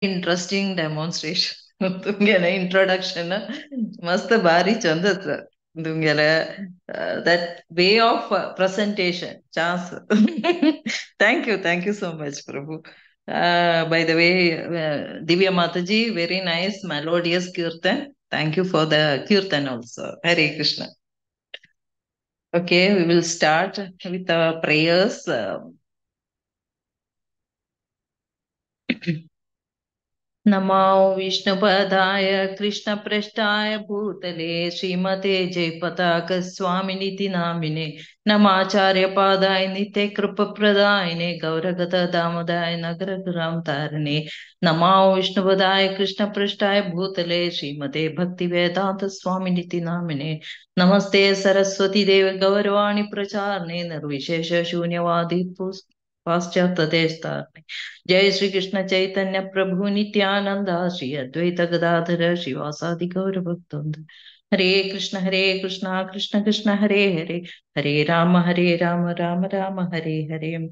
Interesting demonstration. तुमगेलें introduction मस्त भारी Chand तुमगेलें that way of presentation chance. Thank you so much, Prabhu. By the way, Divya Mataji, very nice melodious kirtan. Thank you for the kirtan also. Hare Krishna. Okay, we will start with our prayers. Namo Vishnupadaya Krishna Prashtaya Bhutale Srimate Jayapataka Swaminiti Namine Namacharya Padaya Nitya Kripa Pradayane Gauragata Damodaya Nagaragram Tarane Namo Vishnupadaya Krishna Prashtaya Bhutale Srimate Bhakti Vedanta Swaminiti Namine Namaste Saraswati Deva Gauravani Pracharne Nirvishesha Shunyavadi Paschatya Destarne Jai Shri Krishna Chaitanya Prabhu Nityananda Shri Advaita Gadadhara Shivasadi Gaura Bhaktavrinda Hare Krishna Krishna Krishna Hare Hare Hare Rama Rama Rama Hare Hare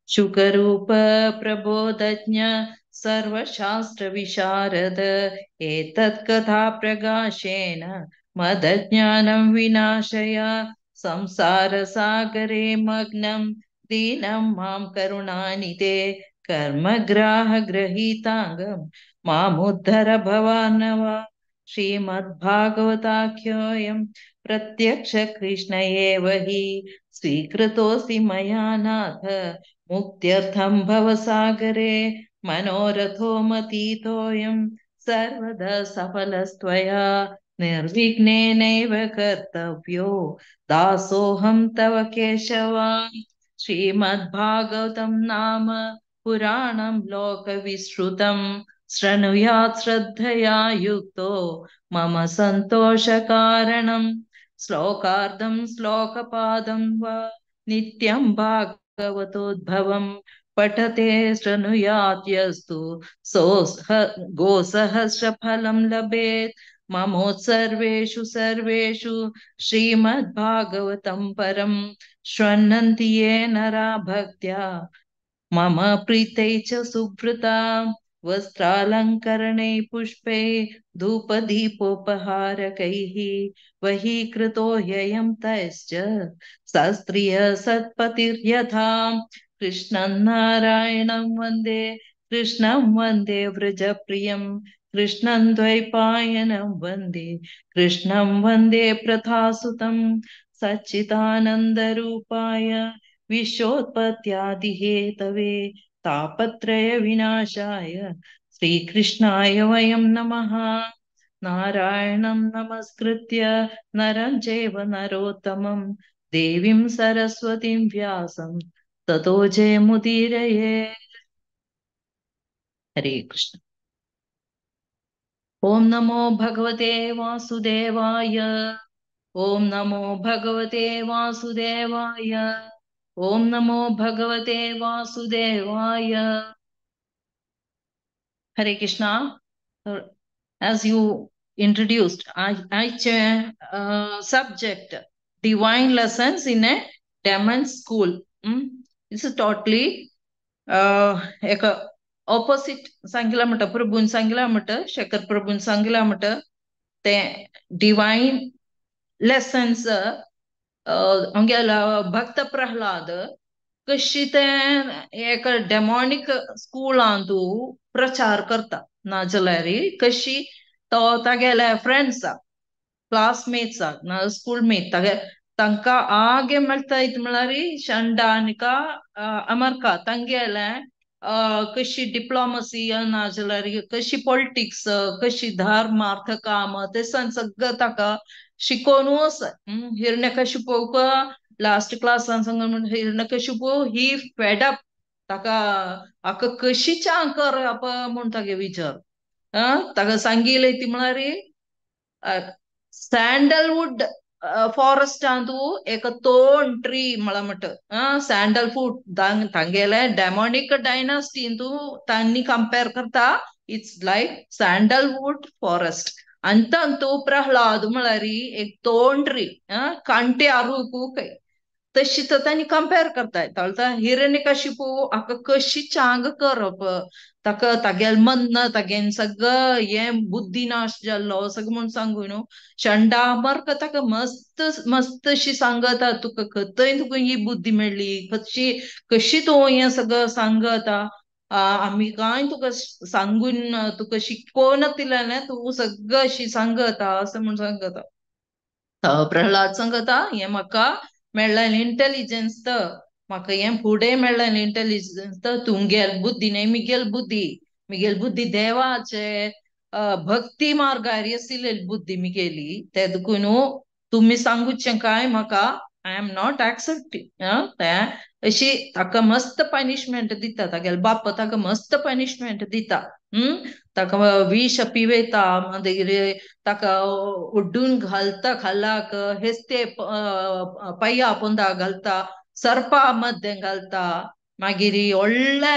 Shukarupa Prabodhajna Sarva Shastra Visharada Etat Katha Pragashena Madajnanam Vinashaya Samsara Sagare Magnam Deenam Mam Karunanite Karma Graha Grahitangam Mamuddhara Bhavanava Srimad Bhagavatakhyayam Pratyaksha Krishna Evahi Swikratosi Maya Natha Muktyartham Bhavasagare Manoratho Matitoyam Sarvada Safalасtvaya Nirvignenaiva Kartavyo Dasoham Tava Keshava Srimad Bhagavatam Nama Puranam Loka Vishrutam Sranuyat Shraddhaya Yukto Mama Santosha Karanam Slokardam Slokapadam Va Nityam Bhagavatodbhavam Patate Sranuyat Yastu Gosahasra Phalam Labet Mamotsarveshu Sarveshu Srimad Bhagavatam Param Shrananti ye nara bhaktya Mama pritei cha subhrata Vastralankaranai pushpai Dhupadeepopaharakaihi Vahi krito hyayam taischa Sastriya satpatir yatha Krishnan Narayanam vande Krishnam vande vrajapriyam Krishnam dvaipayanam vande Krishnam vande prathasutam Satchitananda rupaya Vishwotpatyadihetave Tapatraya vinashaya Sri Krishnaya vayam namaha Narayanam namaskritya Naram chaiva narottamam Devim saraswatim vyasam Tato jayamudiraye. Hare Krishna. Om Namo Bhagavate Vasudevaya. Om Namo Bhagavate Vasudevaya. Om Namo Bhagavate Vasudevaya. Hare Krishna. As you introduced, I subject divine lessons in a demon school. This is totally opposite सांगिला म्हणटा प्रभून सांगिला म्हणटा शेखर प्रभून सांगिला म्हणटा ते divine lessons आमगेलो भक्त प्रहलाद कशी ते एक demonic स्कुलांत प्रचार करता नाजाल्यार कशी तो तागेल्या फ्रेंड्साक क्लासमेट्साक ना स्कूलमेट तागे तांकां आगे मेळटा म्हणल्यार शंडा आनी अमरका तांगेले कशी डिप्लोमसी नाजाल्यार कशी पॉलिटिक्स कशी धर्म अर्थ काम ते सगळं ताका शिकोवनूच हिरण्यकशिपूक लास्ट क्लासान सांग हिरण्यकशिपू ही फेडअप ताका आका कशी चांग कर आप म्हूण तागे विचार ताका सांगिल्लें ती म्हळ्यार सँडलवूड फॉरेस्टांतू एक तोण ट्री म्हळ्यार म्हणटा सँडलवूड तांगेले डेमोनिक डायनास्टींतू तांणी कंपेर करता it's like sandalwood forest. आनी तांतू प्रहलाद म्हळ्यार एक तोण ट्री कांटे आरूकू काय तशी तर तांणी कंपेर करताय. हिरण्यकशिपू हाका कशी चांग करप ताका तागेल मन तागेन सगळं हें बुद्धी नाश जाल्लो सगळं म्हूण सांगू न्हू. शंडामर्क ताका मस्त मस्त अशी सांगता, तुका खंय तुका ही बुद्धी मेळ्ळी, कशी कशी तूं हें सगळं सांगता, आमी कांय तुका सांगून तुका शिकोवन दिलें तूं सगळं अशी सांगता असं म्हूण सांगता. प्रहलाद सांगता हें म्हाका मेळ्ळें इंटेलिजन्स, तर म्हाका हें फुडें मेळ्ळें इंटेलिजन्स, तर तुमगेल बुद्धी न्हय मिगेल बुद्धी, मिगेल बुद्धी देवाचे भक्ती मार्गार आशिल्ली बुद्धी मिगेली, ते देखून तुमी सांगूचें काय म्हाका I am not accepting. तें अशी ताका मस्त पनिशमेंट दिता, तागेले बाप ताका मस्त पनिशमेंट दिता. ताका विष पिवयता, मागीर ताका उड्डून घालता खालाक, हेच ते पांया पोंदा घालता, सर्पा मध्यें घालता, मागीर व्हडले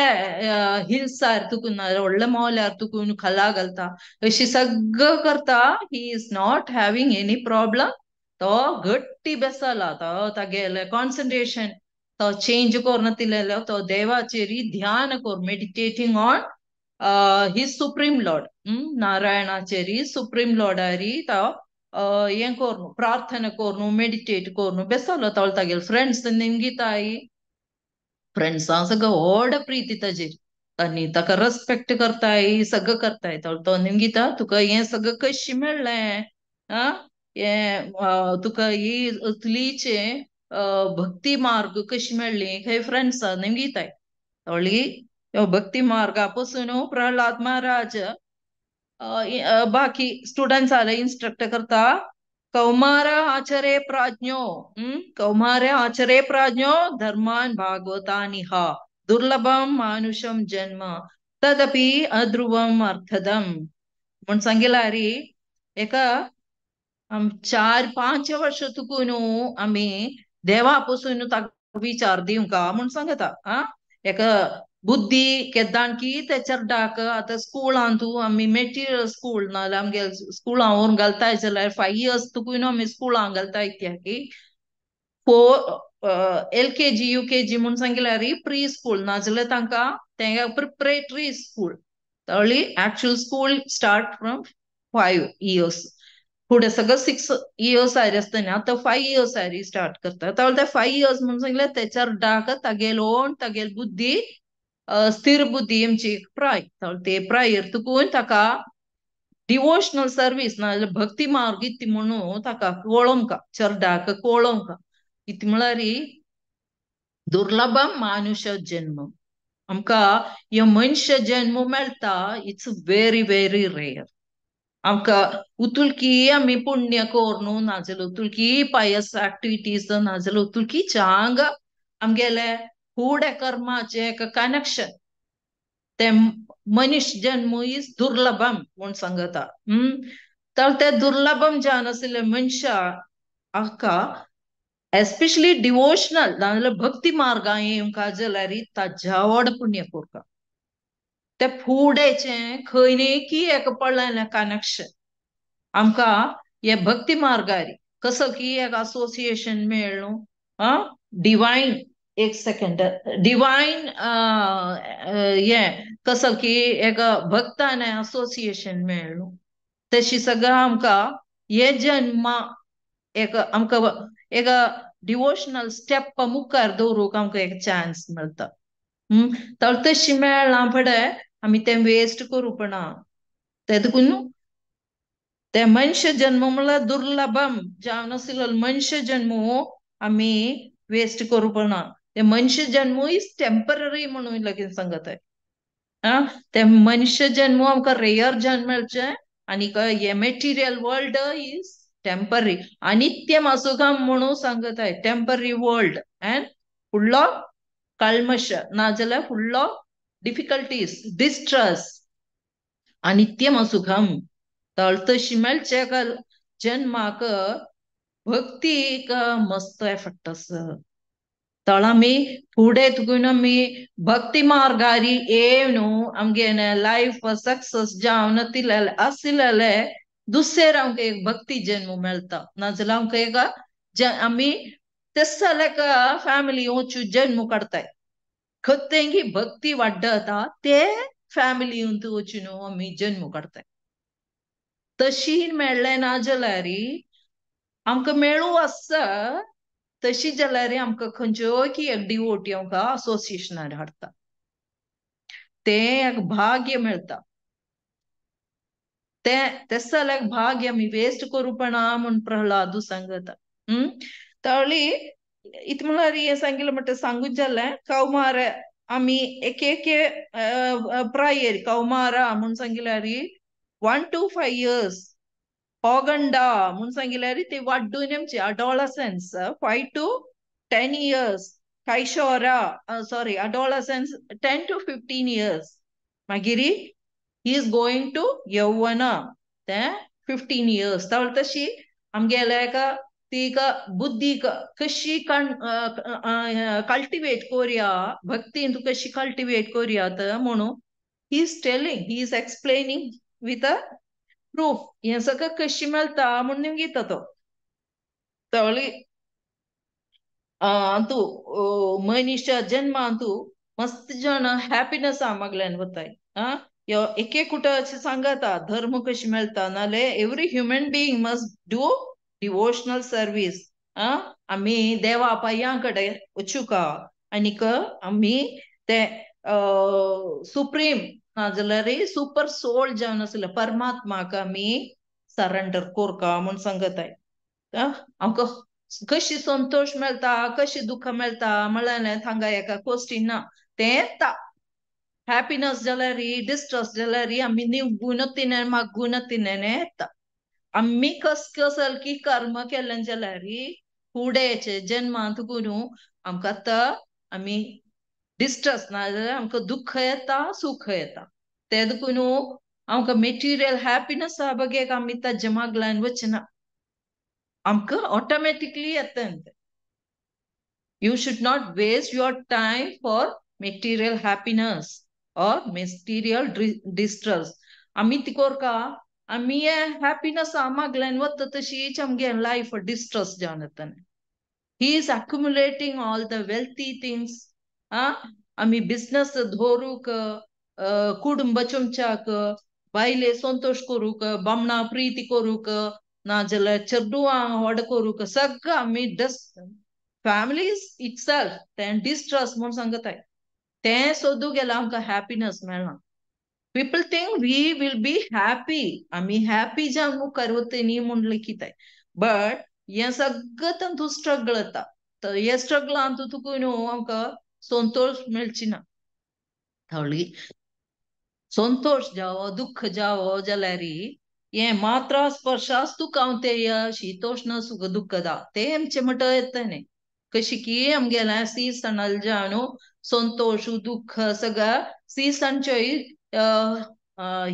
हिल्सार तुकून व्हडले मोल्यार तुकून खाला घालता, अशी सगळं करता. He is not having any problem. तो घट्टी बेसला, तो तागेले कॉन्सन्ट्रेशन तो चेंज करून दिलेलो, तो देवाचेर ध्यान कर, meditating on his supreme lord, नारायणाचेरी supreme लॉर्डारी तो हें करून प्रार्थना करून मेडिटेट करून बेसलो. तो तागेले फ्रेंड्स निमगिताय, फ्रेंड्सां सगळं व्हड प्रिती ताजेर, आनी ताका रेस्पेक्ट करताय, सगळं करताय. तो निमगिता तुका हें सगळं कशें मेळ्ळें, आं हें तुका ही असलीचे भक्ती मार्ग कशी मेळ्ळी, हे फ्रेंड्सां निमगिताय. थोडी भक्ती मार्गा पासून प्रहलाद महाराज बाकी स्टुडंट्स आले इन्स्ट्रक्ट करता. कौमार आचरे प्राज्ञो, कौमार आचरे प्राज्ञो धर्मान भागवतानिह दुर्लभम मानुषम जन्म तदपि अध्रुवम अर्थदम म्हूण सांगिला री. एका 4-5 वर्ष तुकून आमी देवा पासून ताका विचार दिवंका म्हूण सांगता. आं एका बुद्धी केदान की ते चेरडाक आतां स्कुलान तूं आमी मेटिरियल स्कूल नाजाल्यार आमगे स्कुलां व्हरून घालताय जाल्यार 5 इयर्स तुकून आमी स्कुलां घालताय कित्याक 4 LKG UKG म्हूण सांगिल्यार प्री स्कूल नाजाल्यार तांकां तेंगे प्रिपरेटरी स्कूल, तळी actual school start from 5 years, फुडें सगळं 6 इयर्स आयरी आसतना आतां 5 इयर्स आयरी स्टार्ट करता. तर ते 5 इयर्स म्हूण सांगल्यार ते चेरडाक तागेल ओन तागेल बुद्धी स्थिर बुद्धी आमची प्राय, ते प्रायर तुकून ताका डिवोशनल सर्वीस नाजाल्यार भक्ती मार्ग इत्ती म्हणून ताका कळोवंका, चेरडाक कळोवंका. इत्ती म्हळ्यार दुर्लभम मानुष जन्म, आमकां हे मनश्य जन्म मेळटा, it's very very rare. आमकां उतुलकी आमी पुण्य करून नाजाल्यार उतुलकी पायस एक्टिविटीज नाजाल्यार उतुलकी चांग आमगेले फुडें कर्माचें एक कनेक्शन, ते मनीस जन्म is दुर्लभम म्हूण सांगता. तर ते दुर्लभम जावन आशिल्ले मनशा हाका एस्पेशली डिवोशनल नाजाल्यार भक्ती मार्गां येवंक जाल्यार ताज्या व्हड पुण्य करता, ते फुडेचें खंय न्ही की एक पडलें कनेक्शन आमकां हे भक्ती मार्गार कसो की एक असोसिएशन मेळ्ळो. आं डिवायन एक सेकंड डिवायन हें कसो की एक भक्तान असोसिएशन मेळ्ळो, तशी सगळं आमकां हे जन्मा एक आमकां एक डिवोशनल स्टेप मुखार दवरूंक आमकां एक चान्स मेळटा. तर तशी मेळ्ळां फुडें आमी तें वेस्ट करूंक ना. ते देखून ते मनश्य जन्म म्हणल्यार दुर्लभम जावन आशिल्लो मनश्य जन्म आमी वेस्ट करूंक ना. ते मनश्य जन्म is temporary म्हणून लगीन सांगत. आं ते मनश्य जन्म आमकां रेयर जन्म मेळचें आनी हे मेटिरियल वर्ल्ड is temporary, अनित्यम असुखम म्हणून सांगत आहे. टेम्पररी वर्ल्ड अँड फुडलो कल्मश नाजाल्यार फुडलो डिफिकल्टीज डिस्ट्रस अनित्यम असुखम. तर तशी मेळचे जन्माक भक्तीक मस्त एफेक्ट आसा. तर आमी फुडें तुकून आमी भक्ती मार्गारी येवन आमगे लायफ सक्सेस जावन तिलेले आशिल्ले दुसरे आमकां एक भक्ती जन्म मेळटा, नाजाल्यार आमकां एक आमी तेस फॅमिली वचून जन्म काडताय, खंय भक्ती वाडटा ते फॅमिलींत वचून आमी जन्म काडताय. तशी मेळ्ळें ना जाल्यार आमकां मेळूं आसा, तशी जाल्यार आमकां खंयच्योय की एक डिवोटी आमकां असोसिएशनार हाडटा, तें एक भाग्य मेळटा. तें तें जाल्यार भाग्य आमी वेस्ट करूपणा म्हूण प्रहलादू सांगता. तावळी इत म्हळ्यार हें सांगिल्लें म्हणटा सांगूच जालें. कौमार आमी एक एक प्रायेर कौमारा म्हूण सांगिल्यार 1 to 5 years, पौगंडा म्हूण सांगिल्यार ते वाड्डून आमची अडोळसन्स 5 to 10 years, कैशोरा sorry adolescence 10 to 15 years, मागीर he is going to यौवना ते 15 इयर्स. तावळ तशी आमगेल्या एका तिका बुद्धी कशी कल्टिवेट कोरया, भक्तीन तूं कशी कल्टिवेट कोरया म्हणून he is telling, he is explaining with a proof. हें सगळें कशी मेळटा म्हणून घेता तो. तावळी तूं मनीस जन्मान तूं मस्त जाण हॅपिनस मागल्यान वताय. एक एक कुठं अशें सांगता धर्म कशी मेळटा, नाल्यार every human being must do devotional service. आमी देवा पांयां कडेन वचुका आनीक आमी ते सुप्रीम नाजाल्यार सुपर सोल जावन आसले परमात्माक आमी सरेंडर कोरका म्हूण सांगताय. आमकां कशी संतोश मेळटा, कशी दुख्ख मेळटा म्हळ्यार हांगा एका क्वेश्चन ना. तें येता हॅपिनस जाल्यार डिस्ट्रस जाल्यार आमी निवगून तिने मागून तिने येता. आमी कस कसल की कर्म केलें जाल्यार फुडेचे जन्मांत करून आमकां आतां आमी डिस्ट्रस नाजाल्यार आमकां दुख्ख येता, सुख येता. तें देखून आमकां मेटिरियल हॅपिनस बघेक आमी ताजे मागल्यान वचना, आमकां ऑटोमॅटिकली येता. You should not waste your time for material happiness or material distress. आमी ती कोरका आमी हॅपिनस मागल्यान वता तशीच आमगे लायफ डिस्ट्रस जावन येता. He is accumulating all the wealthy things. आमी बिजनस धरूंक, कुटुंब चमच्याक, बायले संतोश करूंक, बामणा प्रिती करूंक, नाजाल्यार चेडवां व्हड करूंक, सगळं आमी फॅमिलीज इटसेल्फ तें डिस्ट्रस म्हूण सांगताय. तें सोदूं गेल्यार आमकां हॅपिनस मेळना. People think we will be happy, आमी हॅपी जावन मुखार वतली न्ही म्हूण लेखिताय, बट हें सगळें तातूंत स्ट्रगल येता. तर हे स्ट्रगलान तुका न्हू आमकां संतोश मेळची ना. थोडी संतोश जावो दुख्ख जावो जाल्यार हें मात्रा स्पर्शास्तु कावतेय शीतोष्ण सुख दुःखदा ते आमचे म्हणटा येता न्ही. कशी की आमगेल्या सीसनल जावन संतोश दुख्ख सगळं सीसनचोय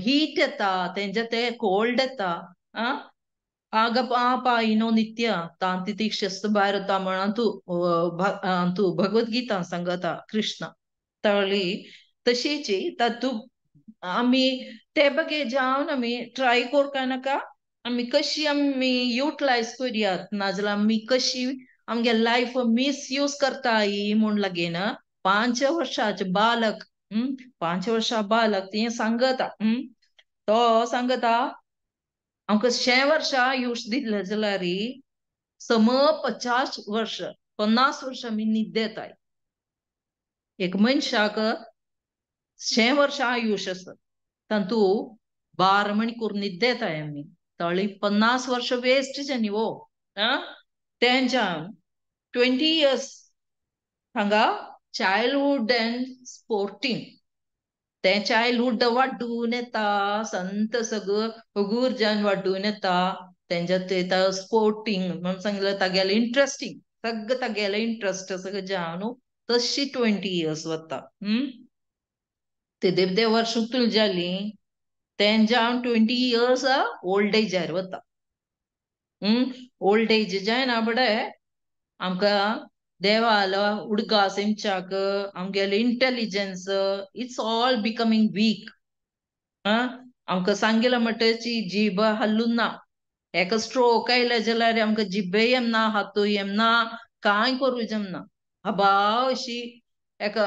हीट येता, तेंचे ते कोल्ड येता. आग पायनो नित्य तांतितीक्षस्त भारता म्हणून तूं तूं भगवद्गीता सांगता कृष्ण. तळी तशीच तातूंत आमी ते बगे जावन आमी ट्राय करका नाका, आमी कशी आमी युटिलायज करुयात, नाजाल्यार आमी कशी आमगे लायफ मिसयूज करताय म्हूण लागीना. 5 वर्सांचे बालक, 5 वर्सां बालक तें सांगता, तो सांगता आमकां 100 वर्सां आयुश दिल्लें जाल्यार सम 50 वर्स 50 वर्सां आमी न्हिदेताय. एक मनशाक 100 वर्सां आयुश आसा, तातूंत 12 म्हण करून न्हिदेताय आमी, तळी 50 वर्सां वेस्ट जाली हो. तेंच्या 20 इयर्स हांगा चायल्डहूड अँड स्पोर्टींग, तें चायल्डहूड वाड्डून येता, संत सगळं हगूर जावन वाड्डून येता. तेंच्या ते स्पोर्टींग म्हणून सांगलें तागेलें इंट्रस्टींग सगळें तागेलें इंट्रस्ट सगळें जावन तशी 20 इयर्स वता. ते देव वर्स तुल जाली तेंच्या 20 इयर्स ओल्ड एजार वता. ओल्ड एज जायना बडे आमकां देवालो उडगास आमच्याक आमगेले intelligence it's all becoming weak. आमकां सांगिल्लें म्हणटची जीब हालून ना, एका स्ट्रोक आयले जाल्यार आमकां जिब्बे येमना, हातूय येमना, कांय करूं जमना. अबा अशी एका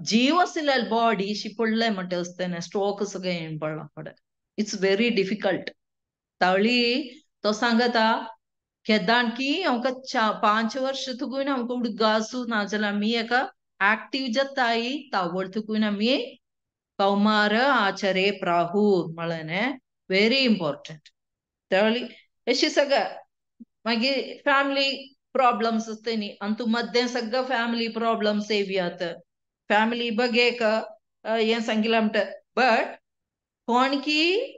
जीव आशिल्ले बॉडी शी पडले म्हणटा आसतना स्ट्रोक सगळें येवन पडला फुडें. It's very difficult. तावळी तो सांगता केदाण की आमकां 5 वर्ष तुकून आमकां उडगासू नाजाल्यार आमी एका ऍक्टिव्ह जाताय तावळ तुकून आमी कौमार आचरे प्राहूर म्हळें व्हेरी इम्पॉर्टंट. तावळी अशी सगळं मागीर फॅमिली प्रॉब्लम्स आसता न्ही, आनी तूं मद्दें सगळं फॅमिली प्रॉब्लम्स येवयात, फॅमिली बगेक हें सांगिलां म्हणटा. बट कोण की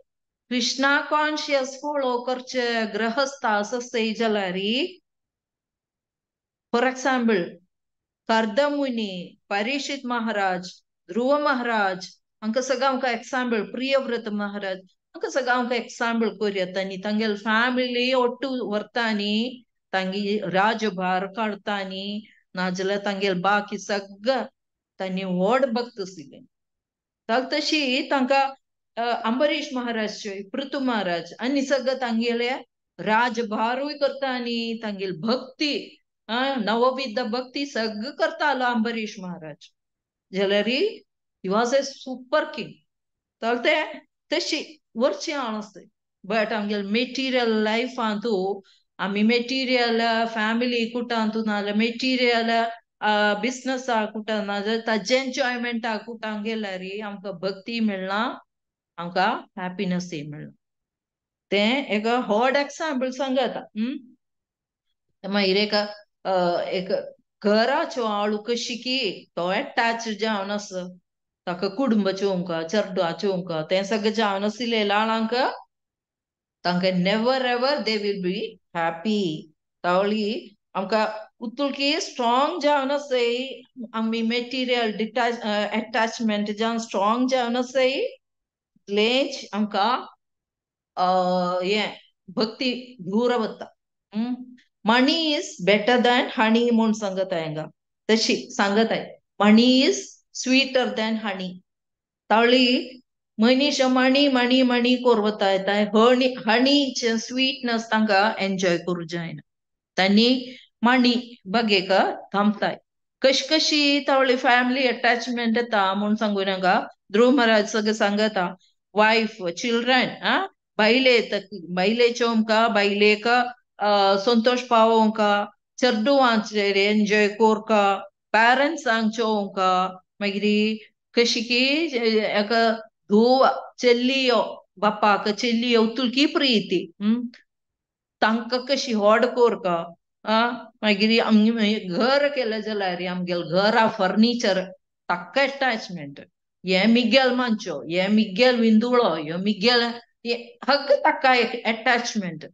कृष्णा कॉन्शियस फॉलो करचे गृहस्थ आसतय जाल्यार, फॉर एक्झाम्पल कर्दम मुनी, परीक्षित महाराज, ध्रुव महाराज, हांकां सगळं आमकां एक्झाम्पल, प्रियव्रत महाराज, हांकां सगळं आमकां एक्झाम्पल करूया. तांणी तांगेले फॅमिली ಒಟ್ಟು व्हरता तांगी राजभार काडटा नाजाल्यार तांगेले बाकी सगळं तांणी व्हड भक्त आशिल्ले. तशी तांकां अंबरीश महाराज, पृथु महाराज आनी सगळं तांगेले राजभारूय करता आनी तांगेली भक्ती नवविध भक्ती सगळं करतालो अंबरीश महाराज. जाल्यार he was a super king. तर ते तशी वरची हांव आसता. बट आमगेले मेटिरियल लायफांतू आमी मेटिरियल फॅमिली कुटांतू नाजाल्यार मेटिरियल बिजनसा कुटां नाजाल्यार ताजें एन्जॉयमेंटा कुटां गेल्यार आमकां भक्ती मेळना, आमकां हॅपिनसूय मेळना. तें एक व्हड एक्झाम्पल सांगता. मागीर एक एक घराच्यो आळू कशी की तो एटॅच जावन आसा, ताका कुटुंब चोवंक, चेडवां चोवंक, तें सगळें जावन आशिल्लें लाळांक तांकां never ever they will be happy. तावळी आमकां उतुलकी स्ट्रॉंग जावन आसय, आमी मेटिरियल डिटॅच एटॅचमेंट जावन स्ट्रॉंग जावन आसय, तितलेंच आमकां हें भक्ती दूर वता. Money is better than honey म्हूण सांगता हांगा, तशी सांगताय money is sweeter than honey. तावळी मनीस मणी मणी मणी कोरवता येता, हनी हनीचें स्वीटनस तांकां एन्जॉय करूं जायना, तांणी मणी बगेक थांबताय. कशी कशी तावळी फॅमिली अटॅचमेंट येता म्हूण सांगून हांगा ध्रुव महाराज सगळें सांगता. वायफ, चिल्ड्रन, बायले बायलेच्यो आमकां बायलेक संतोष पावोवंक, चेडवांचेर एन्जॉय कोरका, पेरंट्सांक चोवंक, मागीर कशी की एका धुव चेल्लियो बापाक चेल्लियो उतुलकी प्रीती, तांकां कशी व्हड कोरका. मागीर आमगे घर केलें जाल्यार आमगेलें घरा फर्निचर ताका एटॅचमेंट, हें मिगेल मांचो, हें मिगेल विंदुळो, ह्यो मिगेल हक ताका एटॅचमेंट,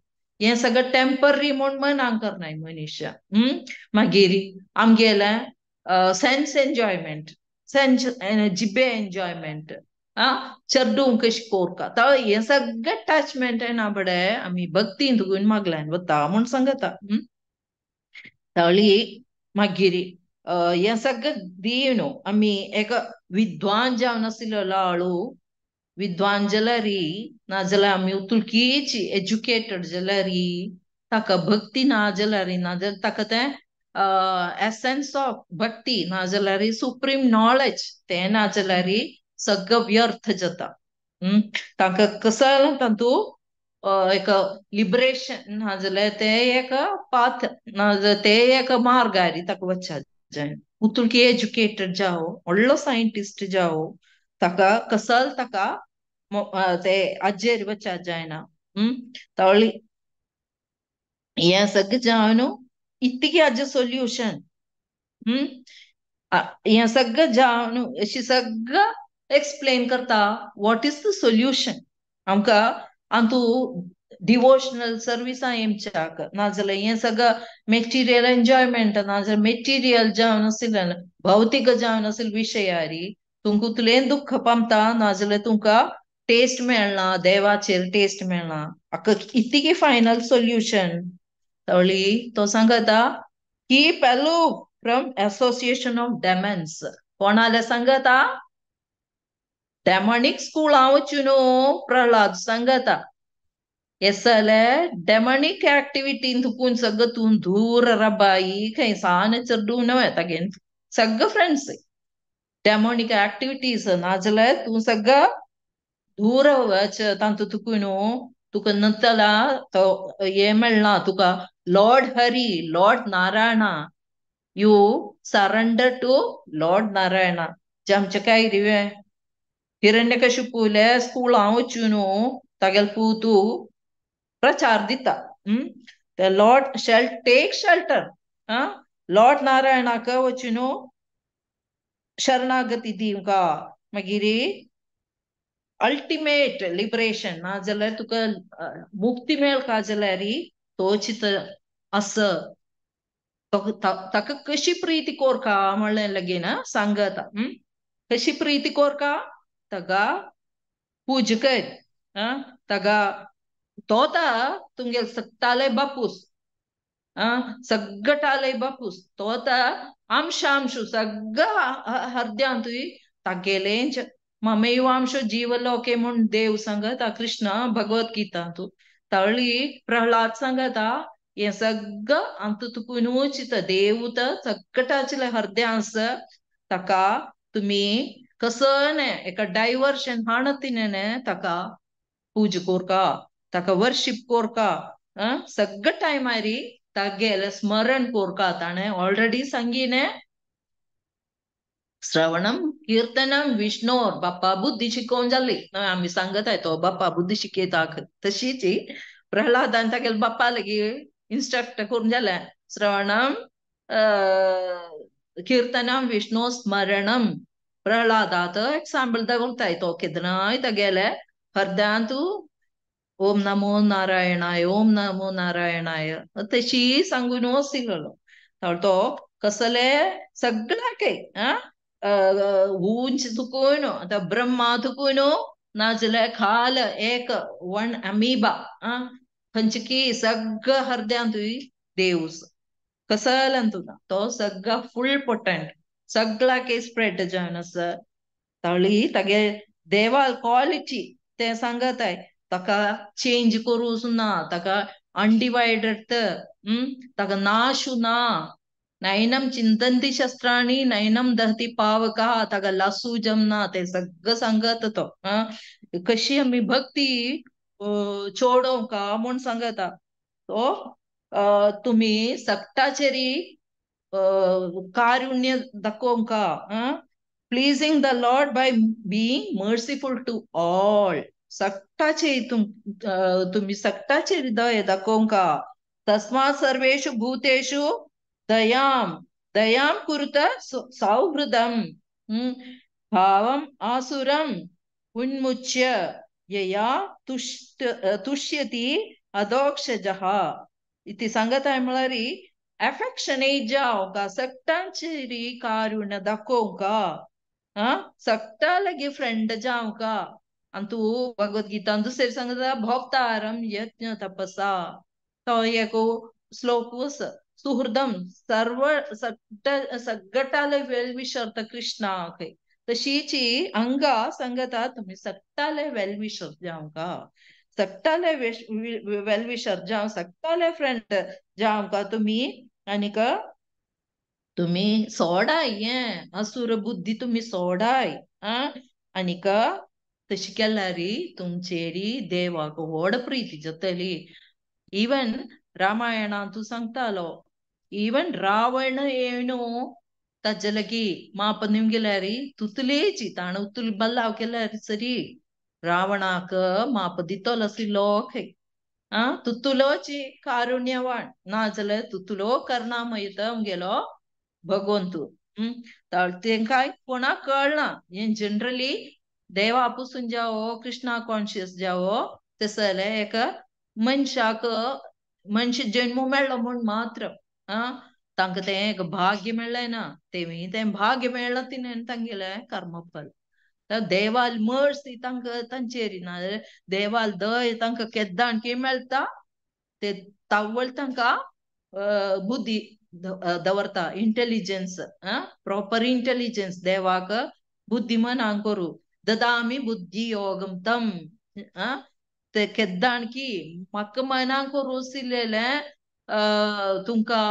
हें सगळें टेम्पररी म्हूण मनांक करनाय मनीस. मागीर आमगेलें सेन्स एन्जॉयमेंट, सेन्स जिबे एन्जॉयमेंट, चेडूं कशी कोरका, तो हें सगळें अटॅचमेंट येना बडे आमी भक्तीन तुगून मागल्यान वता म्हूण सांगता. तावळी मागीर हें सगळें दी न्हू आमी एक विद्वान जावन आशिल्लो लाळू, विद्वान जाल्यार नाजाल्यार आमी उतुलकीच एज्युकेटेड जाल्यार ताका भक्ती ना जाल्यार, नाजाल्यार ताका तें एसेन्स ऑफ भक्ती नाजाल्यार सुप्रीम नॉलेज तें नाजाल्यार सगळं व्यर्थ जाता. तांकां कसो तातूंत एक लिबरेशन नाजाल्यार तें एक पाथ, नाजाल्यार तें एक मार्गार ताका वचपाक जाय. उतुलकी एज्युकेटेड जावो, व्हडलो सायंटिस्ट जावो, ताका कसल ताका ते आजेर वचपाक जायना. तावळी हें सगळें जावन इतकें हाजें सोल्युशन. हें सगळें जावन अशें सगळें एक्सप्लेन करता what is the solution. आमकां आंतू डिवोशनल सर्विसां येमच्याक नाजाल्यार हें सगळें मेटिरियल एन्जॉयमेंट नाजाल्यार मेटिरियल जावन आशिल्लें भौतीक जावन आशिल्ले विशयारी तुमकां तुलें दुख्ख पामता, नाजाल्यार तुमकां टेस्ट मेळना, देवाचेर टेस्ट मेळना. हाका इतकी फायनल सोल्युशन. तावळी तो सांगता keep aloof from association of demons. कोणाले सांगता? डेमॉनिक स्कूलां वचून प्रल्हाद सांगता एसले डेमॉनिक ऍक्टिव्हिटीन तुकून सगळं तूं दूर रबाई खंय सान चेडूं न्हय तागे सगळं फ्रेंड्स. डेमोनिक ऍक्टिविटीज नाजाल्यार तूं सगळं दूर वच तांतू तुका न्हू तुका नतला तो हे मेळना तुका. Lord Hari, lord Narayana, you surrender to lord Narayana. जे आमचे काय रिवे हिरण्यकशिपूले स्कूलां वचून तागेले पूतू प्रचार दिता. The lord shall take shelter. Lord नारायणाक वचून शरणागती दिवंका. मागीर अल्टिमेट लिबरेशन नाजाल्यार तुका मुक्ती मेळका जाल्यार तोचित आस ताका कशी प्रीती कोरका म्हणलें लगीन सांगता. कशी प्रीती कोरका? ताका पूज कर, ताका तोता तुमगेले सगटाले बापूस, सगटाले बापूस तोता अंशांशु सगळं हर्द्यांतूय तागेलेंच ममेवांश जीवलोके म्हूण देव सांगता कृष्ण भगवद्गीता तूं. तळी प्रहलाद सांगता हें सगळं अंतू तुकूनच देवत सगटाचें हर्द्यांस ताका तुमी कसं एका डायवर्शन हाणतीने ताका पूज कोरका, ताका वर्शिप कोरका, सगळं टायमारी तागेले स्मरण कोरका. ताणें ऑलरेडी सांगिने श्रवणम कीर्तनम विष्णोर बाप्पा बुद्धी शिकोवन जाली. आमी सांगताय तो बाप्पा बुद्धी शिकयता तशीच प्रहलादान तागेले बाप्पा लगी इन्स्ट्रक्ट करून जालें. श्रवणम कीर्तनम विष्णु स्मरणम. प्रहलादात एग्जाम्पल दवरताय तो केदनाय तागेले हर्द्यांतू ओम नमो नारायणाय ओम नमो नारायणाय तशी सांगून वसिल्लो. तो कसले सगळ्याकय उंच तुकून आतां ब्रह्मा तुकून नाजाल्यार खाल एक वन अमीबा खंयची सगळं हर्द्यांतूय देव कसल्यान तुका तो सगळो फुल पोटंट सगळ्याकय स्प्रेड जावन आसा. तळी तागे देवाल क्वॉलिटी ते सांगताय ताका चेंज करूंक ना, ताका अनडिवायडड, ताका नाशू ना. नैनम चिंतंती शस्त्राणी नैनम दहती पावका, ताका लासू जमना ते सगळं सांगत तो. कशी आमी भक्ती चोडोवंका म्हूण सांगता तो. तुमी सगटाचेरी कारुण्य दाखोवंका. Pleasing the lord by being merciful to all. सगटाचे तुमी सगटाचेर दया दाखोवंका. तस्मात् सर्वेषु भूतेषु दयाम दयाम कुरुत सौहृदम भावम आसुरम उन्मुच्य यया तुष्यति अधोक्षजः इति सांगताय. म्हळ्यार एफेक्शनेट जावंका, सगटांचेरी कारुण्य दाखोवंका, सगटा लागीं फ्रेंड जावंका. आनी तूं भगवद्गीतान दुसरें सांगता भोक्तारम यज्ञ तपसा तो एक श्लोक आसा. सुहृदम सर्व सगटाले वेल विशर कृष्णा खंय तशीची अंगा सांगता तुमी सगटाले वेल विशर जावंका, सगटाले वेल विशर जावं, सगटाले फ्रेंड जावंका तुमी. आनीक तुमी सोडाय हें असुर बुद्धी तुमी सोडाय. आनीक तशी केल्यार तुमचेरी देवाक व्हड प्रीती जातली. इवन रामायणांतू सांगतालो इवन रावण येणू ताजे लागीं माप निमगेल्यार तुतलेची ताणें उतुल बल्लाव केल्यार सरी रावणाक माप दितलो आशिल्लो खंय. तुतुलोची कारुण्यवान नाजाल्यार तुतुलो करणामय आमगेलो भगवंतू. तेंकां कोणाक कळना हें. जनरली देवा पसून जावो कृष्णा कॉन्शियस जावो तशें जाल्यार एका मनशाक मनश जन्म मेळ्ळो म्हूण मात्र तांकां तें एक भाग्य मेळ्ळें ना, तेमी तें भाग्य मेळ्ळां तिणें तांगेलें कर्मफल. देवाल मर्सी तांकां तांचेर ना, देवाल दय तांकां केद्दां की मेळटा ते तावळ तांकां बुद्धी दवरता, इंटेलिजन्स, प्रॉपर इंटेलिजन्स देवाक बुद्धिमान करूं ददामी बुद्धी योगम तम. ते केद्दाण की म्हाका मनाक रोसिल्लें तुमकां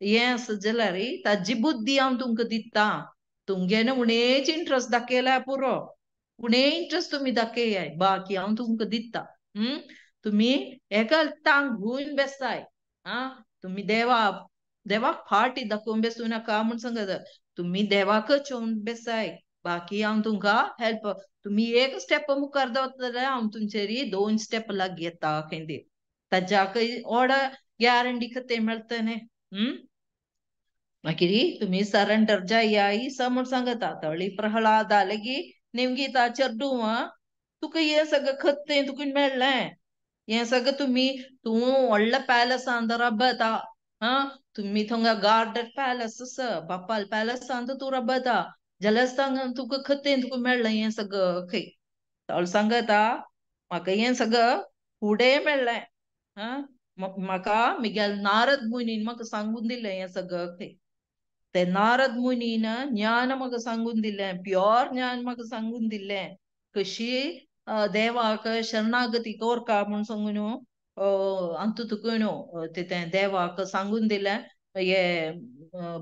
हें आसा जाल्यार ताजी बुद्धी हांव तुमकां दिता. तुमगेले उणेच इंट्रस्ट दाखयला पुरो, उणे इंट्रस्ट तुमी दाखयाय, बाकी हांव तुमकां दिता. तुमी एका तांक घेवन बेसाय. आं, तुमी देवा देवाक फाटी दाखोवन बेसूं नाका म्हूण सांगता, तुमी देवाकच येवन बेसाय, बाकी हांव तुमकां हेल्प. तुमी एक स्टेप मुखार दवरता जाल्यार हांव तुमचेर 2 स्टेप लागीं येता खंय, ताच्याकय ओड गॅरंटी कितें मेळटलें. मागीर तुमी सरेंडर जायाय स म्हूण सांगता. तळी प्रहलादा लेगी नेमकी ता चेडूं तुका हें सगळें खत्तें तुका मेळ्ळें, हें सगळें तुमी तूं व्हडल्या पॅलसांत राबता. आं, तुमी थंगा गार्डन पॅलस आसा, बापाल पॅलसांत तूं राबता, जाल्यार सांग तुका खतें तुका मेळ्ळें हें सगळें खंय. तळ सांगता म्हाका हें सगळें फुडें मेळ्ळें. आं, म्हाका मिगेल नारद मुनीन म्हाका सांगून दिलें हें सगळें खंय. ते नारद मुनीन ज्ञान म्हाका सांगून दिलें, प्योर ज्ञान म्हाका सांगून दिलें, कशी देवाक शरणागती कोरका म्हूण सांगून अंतू तुका न्हू तें देवाक सांगून दिलें. हे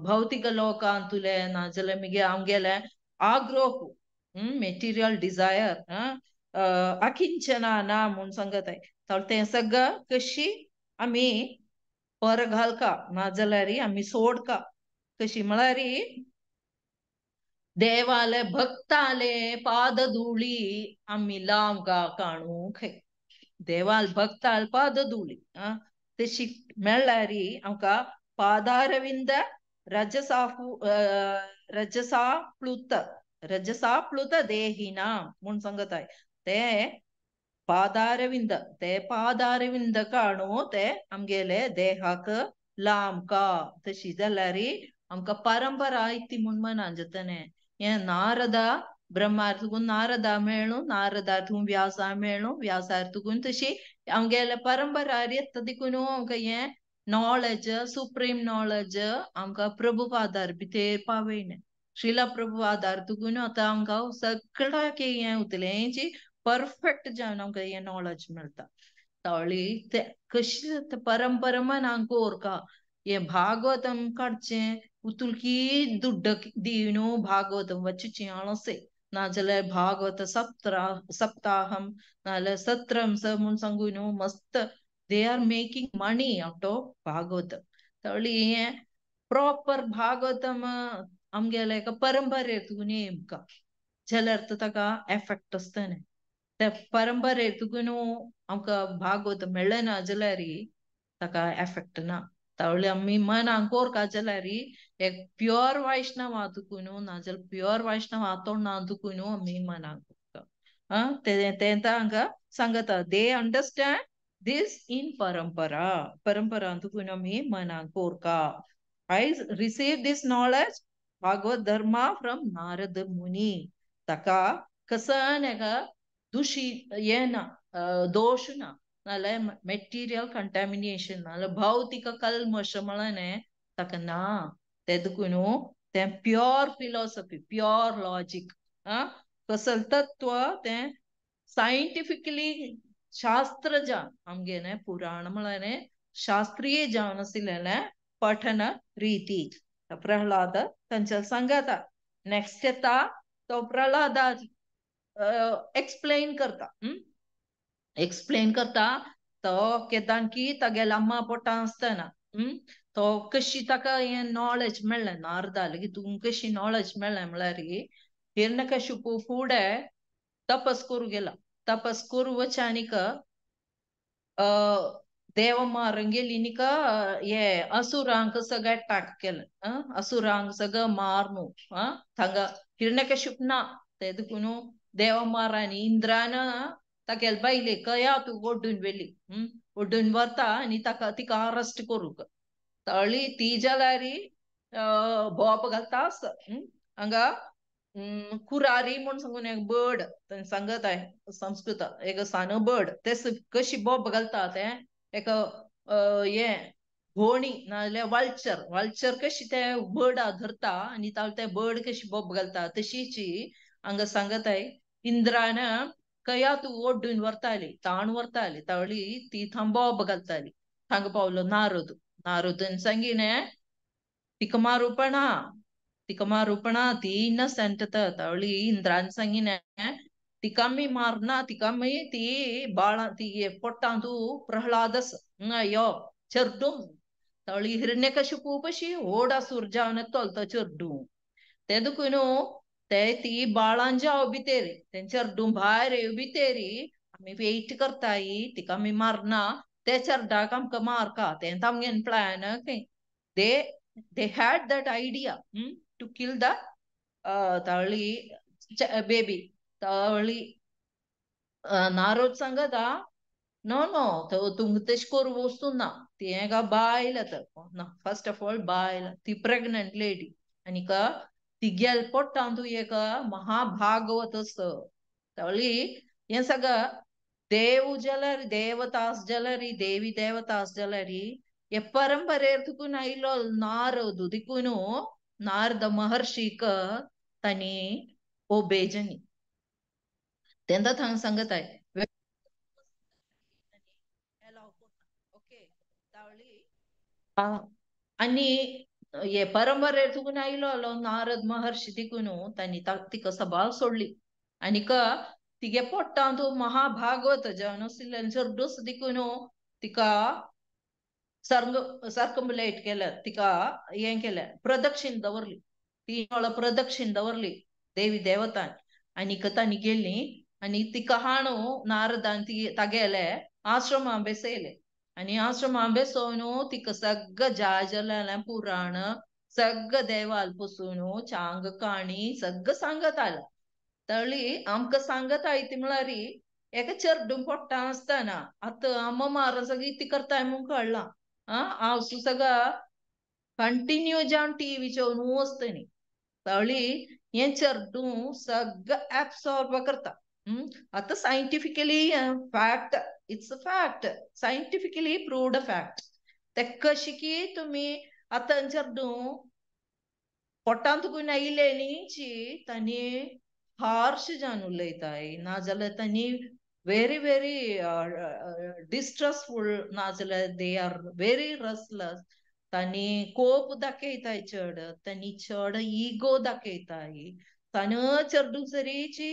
भौतिक लोकांतुले नाजाल्यार मागीर आमगेले आग्रोह मेटिरियल डिजायर अकिंचना ना म्हूण सांगताय. तर तें सगळं कशी आमी पर घालका नाजाल्यार आमी सोडका, कशी म्हळ्यार देवाले भक्ताले पादधुळी आमी लावंका काणू खंय. देवाल भक्ताल पादधुळी तशी मेळ्ळ्यार आमकां पादारविंद रजसाफु रजसा प्लुत रजसा प्लुत देहिना म्हूण सांगताय. ते पादारविंद ते पादारविंद काणू ते आमगेले देहाक लांबका. तशी जाल्यार आमकां परंपरा इती म्हूण मनान जातलें. हें नारदा ब्रह्मार तुकून नारदा मेळ्ळू, नारदार तुकून व्यासा मेळ्ळू, व्यासार तुकून तशी आमगेले परंपरा येता देखून आमकां हें नॉलेज सुप्रीम नॉलेज आमकां प्रभुपादार भितर पावयलें. श्रीला प्रभुपादार तुकून आतां आमकां सगळ्याक हें उतलें परफेक्ट जावन आमकां हें नॉलेज मेळटा. तळी ते कशी परंपरा मनांक कोरका हें भागवतम काडचें उतुलकी दुड्ड दिवन भागवतम वचचें आळसे, नाजाल्यार भागवत सप्ताहम नाजाल्यार सत्रम स म्हूण सांगून न्हू मस्त they are making money out of Bhagavatam. तळी हें प्रॉपर भागवतम आमगेले एका परंपरेतून आमकां जाल्यार तर ताका एफेक्ट आसतलें. ते परंपरेतून आमकां भागवत मेळ्ळें ना जाल्यार ताका एफेक्ट ना. तवळे आमी मनांक कोरका जाल्यार एक प्योर वैष्णव तुकून नाजाल्यार प्योर वैष्णव आतोड ना तुकून आमी मनांक कोरका. आं, तें हांगा सांगता they understand this in parampara, parampara तुकून आमी मनांक कोरका. I receive this knowledge Bhagavat dharma from Narada Muni. ताका कसन एका दुशी हें ना, दोश ना, नाल्यार मेटिरियल कंटामिनेशन नाल्यार भौतिक कल्मश म्हळ्यार ताका ना. तें देखून तें प्योर फिलॉसॉफी प्योर लॉजीक कसल तत्व तें सायंटिफिकली शास्त्र जावन आमगेलें पुराण म्हळ्यार शास्त्रीय जावन आशिल्लें पठन रिती. प्रहलाद तांच्या सांगता. नेक्स्ट येता तो प्रहलाद एक्सप्लेन करता. एक्सप्लेन करता तो केदान की तागेल्या अम्मा पोटां आसतना तो कशी ताका हें नॉलेज मेळ्ळें नारदाले की तुमकां कशी नॉलेज मेळ्ळें म्हळ्यार हिरण्यकशिपू फुडें तपस करूं गेला. तपस करूं वचानिक देव मारूंक गेली निका हे असुरांक सगळें अटॅक केलें. असुरांक सगळें मारनू थांगा हिरण्यकशिप ना ते देखून देव मारांनी इंद्रान तागेले बायले कया तूं ओड्डून व्हेली, ओड्डून व्हरता आनी ताका तिका अरेस्ट करूंक. तळी ती जाल्यार बोब घालता आसा हांगा कुरारी म्हूण सांगून एक बर्ड सांगत आहे संस्कृत एक सान बर्ड ते कशी बोब घालता तें एक हें घोणी नाजाल्यार वाल्चर, वाल्चर कशी ते बर्डा धरता आनी तें बर्ड कशी बोब घालता तशीची हांगा सांगत आहे. इंद्रान कया तूं ओड्डून व्हरताली ताण व्हरताली तळी ती थंय बोब घालताली. थांगा पावलो नारद, नारदन सांगिलें तिका मारूपणा तिका मारूपणा ती इनसेंट तवळी इंद्रान सांगिने तिका मी मारना तिका मी ती बाळा ती पोट्टांतू प्रह्लादस यो चेडूं तवळी हिरण्यकशिपू पशी व्हड असूर जावन येतलो तो चेडूं ते देखून ते ती बाळां जाव भितेरी तें चेडूं भायर येव भितेरी आमी वेट करताय तिका आमी मारना ते चेरडाक आमकां मारका तें तामगेलें plan. They had that idea to kill the तवळी बेबी. तवळी नारद सांगता नो नो तुमकां तशें करूं वचूं ना ती एका बायल आतां ना फर्स्ट ऑफ ऑल बायल ती प्रेग्नंट लेडी आनीक तिगेल पोटांतू एक महाभागवत तवळी हें सगळं देव जाल्यार देवतास जाल्यार देवी देवतास जाल्यार हे परंपरेर तुकून आयलो नारद देखून नारद महर्षीक तांणी ओबेजनी तेंदा थंग सांगताय ओके तावळी आनी हे परंपरेर तुकून आयलो नारद महर्षी देखून तांणी तिका सभाव सोडली आनीक तिगे पोट्टांतू महाभागवत जावन आशिल्ल्यान चेडूस देखून तिका सर्कम्बुलेट केलें तिका हें केलें प्रदक्षिण दवरली तीन वेळा प्रदक्षिण दवरली देवी देवतान आनीक तांणी गेली आनी तिका हाणू नारदान ती तागेले आश्रमा बेसयले आनी आश्रमा बेसोवन तिका सगळं जाजलें पुराण सगळं देवाल पसून चांग काणी सगळं सांगत आयला. तळी आमकां सांगत आयती म्हळ्यार एका चेडूं पोट्टा आसतना आतां आमा मार सगळी ती करताय म्हूण कळ्ळां हांव सगळं कंटिन्यू जावन टीव्ही चोवन वचता न्ही. तळी हें चेडूं सगळं एब्सॉर्ब करता. आतां scientifically fact it's a fact scientifically proved a fact. ते कशी की तुमी आतां चेडूं पोटांत तुकून आयिल्लें न्ही तांणी हार्श जावन उलयताय नाजाल्यार तांणी व्हेरी व्हेरी डिस्ट्रसफूल नाजाल्यार they are very restless. तांणी कोप दाखयताय चड तांणी चड इगो दाखयताय ताणें चेडूं सरीची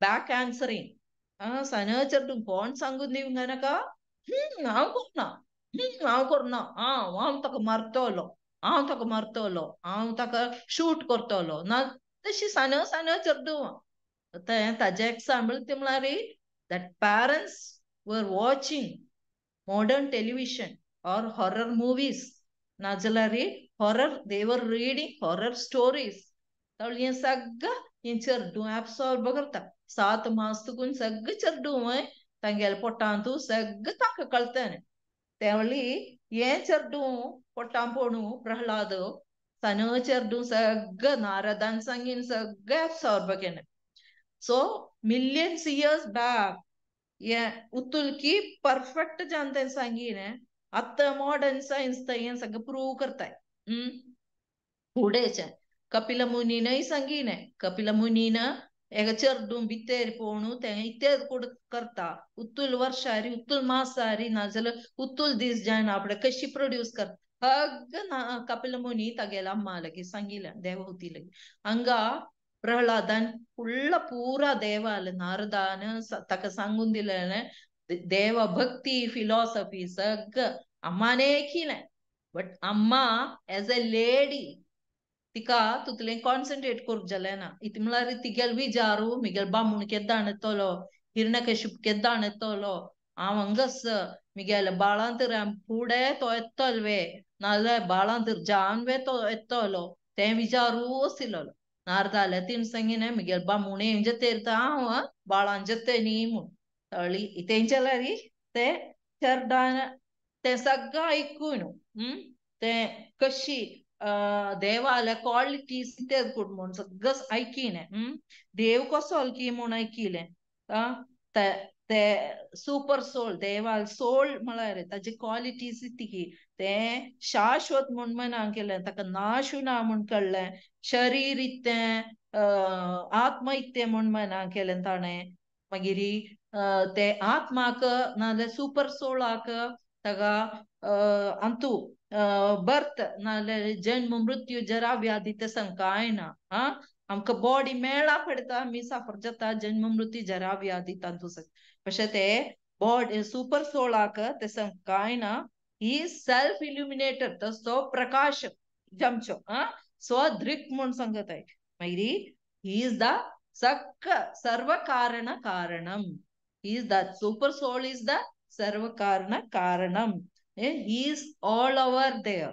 बॅक आन्सरींग सान चेडूं कोण सांगून दिवंक नाका हांव करना हांव करना हांव हांव ताका मारतलो हांव ताका मारतलो हांव ताका शूट करतलो ना तशी सान सान चेडूं. तें ताजें एग्जाम्पल ते म्हळ्यार that parents were watching modern television or horror movies नाजाल्यार horror they were reading horror stories. तवळ हें सगळें हें चेडूं एब्सॉर्ब करता 7 मास तुकून सगळें चेडूं तांगेल्या पोटांतू सगळें तांकां कळटलें. तेवळी हें चेडूं पोटां पोणू प्रह्लाद सान चेडूं सगळें नारदान सांगीन सगळें एब्सॉर्ब केलें. सो मिलियन्स इयर्स बॅक हें उतुलकी परफेक्ट जावन तें सांगीन आतां मॉडर्न सायन्स हें सगळें प्रूव करताय. फुडेंचें कपिल मुनीनय सांगिलें कपिल मुनीन एका चेडूं भितर पोवून तें इतलें कोड करता उतूल वर्सारी उतूल मासारी नाजाल्यार उतूल दीस जायना आपणें कशी प्रोड्यूस करता सगळें कपिल मुनी तागेल्या अम्मा लागीं सांगिलें देवहुती लागीं. हांगा प्रह्लादान फुडला पुरा देवाल नारदान ताका सांगून दिलेलें देव भक्ती फिलॉसॉफी सगळं अम्माने केलें. बट अम्मा एज अ लेडी तिका तुतलें कॉन्सन्ट्रेट करूंक जालें ना. इतलें म्हळ्यार तिगेलो विचारू मिगेल बामूण केद्दाण येतलो हिरण्यकशिप केद्दाण येतलो हांव हांगास मिगेल्या बाळांतर फुडें तो येतलो वे नाजाल्यार बाळांतर जावन वे तो येतलो तें विचारू आशिल्लो. नारदाल्या तिणें सांगिलें मिगेल बामूण जतेर हांव बाळां जते न्ही म्हूण. तळी तेंच्या लागीं ते चेरडान तें सगळें आयकून तें कशी देवाल्या क्वॉलिटीज तें कोण म्हूण सगळें आयकिलें देव कसो की म्हूण आयकिलें ते सुपर सोल देवाल सोल म्हळ्यार ताजी क्वॉलिटीज इतकी तें शाश्वत म्हूण मना केलें ताका नाशू ना म्हूण कळ्ळें शरीर इत्तें आत्मा इत्तें म्हूण मना केलें ताणें. मागीर ते आत्माक नाजाल्यार सुपर सोलाक ताका अंतू बर्थ नाजाल्यार जन्म मृत्यू जरा व्याधी ते कांय ना. आं आमकां बॉडी मेळा पडटा आमी साफर जाता जन्म मृत्यू जरा व्याधी तांतू. तशें ते बॉडी सुपर सोलाक ते कांय ना. ही सेल्फ इल्युमिनेटर तो प्रकाश जामचो स्वदृक म्हूण सांगत आहे. मागीर he is the सक्क सर्व कारण कारणम. He is the super soul is the सर्व कारण कारणम. He is all over there.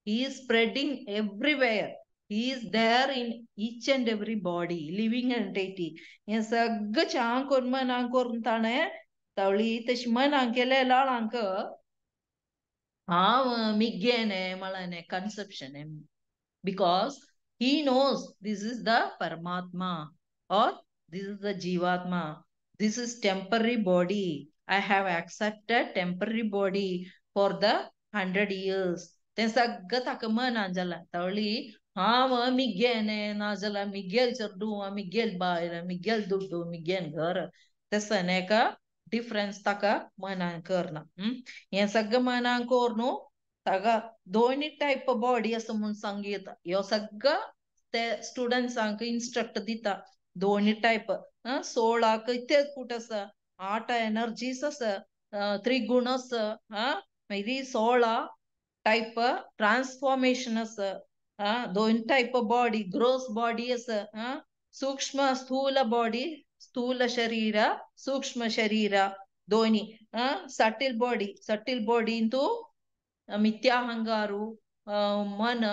He is spreading everywhere. He is there in each and every body, living entity. हें सगळें चांग करून मनांक करून ताणें तवळी तशी मनांक केलें लाळांक हांव मिगेने म्हळ्याने conception. Because he knows this is the Paramatma or this is the Jivatma. This is temporary body. I have accepted temporary body for the 100 years. तें सगळें ताका मनान जालां. तवळी हांव मिगेने नाजाल्यार मिगेल चेडूं, मिगेल बायल, मिगेल दुड्डू, मिगेन घर तशें एका डिफरन्स ताका मनान करना. हें सगळें मनान कर न्हू ताका दोनी टायप बॉडी आसा म्हूण सांगता. ह्यो सगळो ते स्टुडंट्सांक इन्स्ट्रक्ट दिता दोनी टायप. सोळाक इतले कूट आसा, 8 एनर्जीस आसा, त्रिगुण आसा, मागीर 16 टायप ट्रान्सफॉर्मेशन आसा, दोन टायप बॉडी, ग्रोस बॉडी आसा, सूक्ष्म स्थूल बॉडी, स्थूल शरीर, सूक्ष्म शरीर दोनी, सटील बॉडी, सटील बॉडी इंतू मिथ्याहंगारू, मन,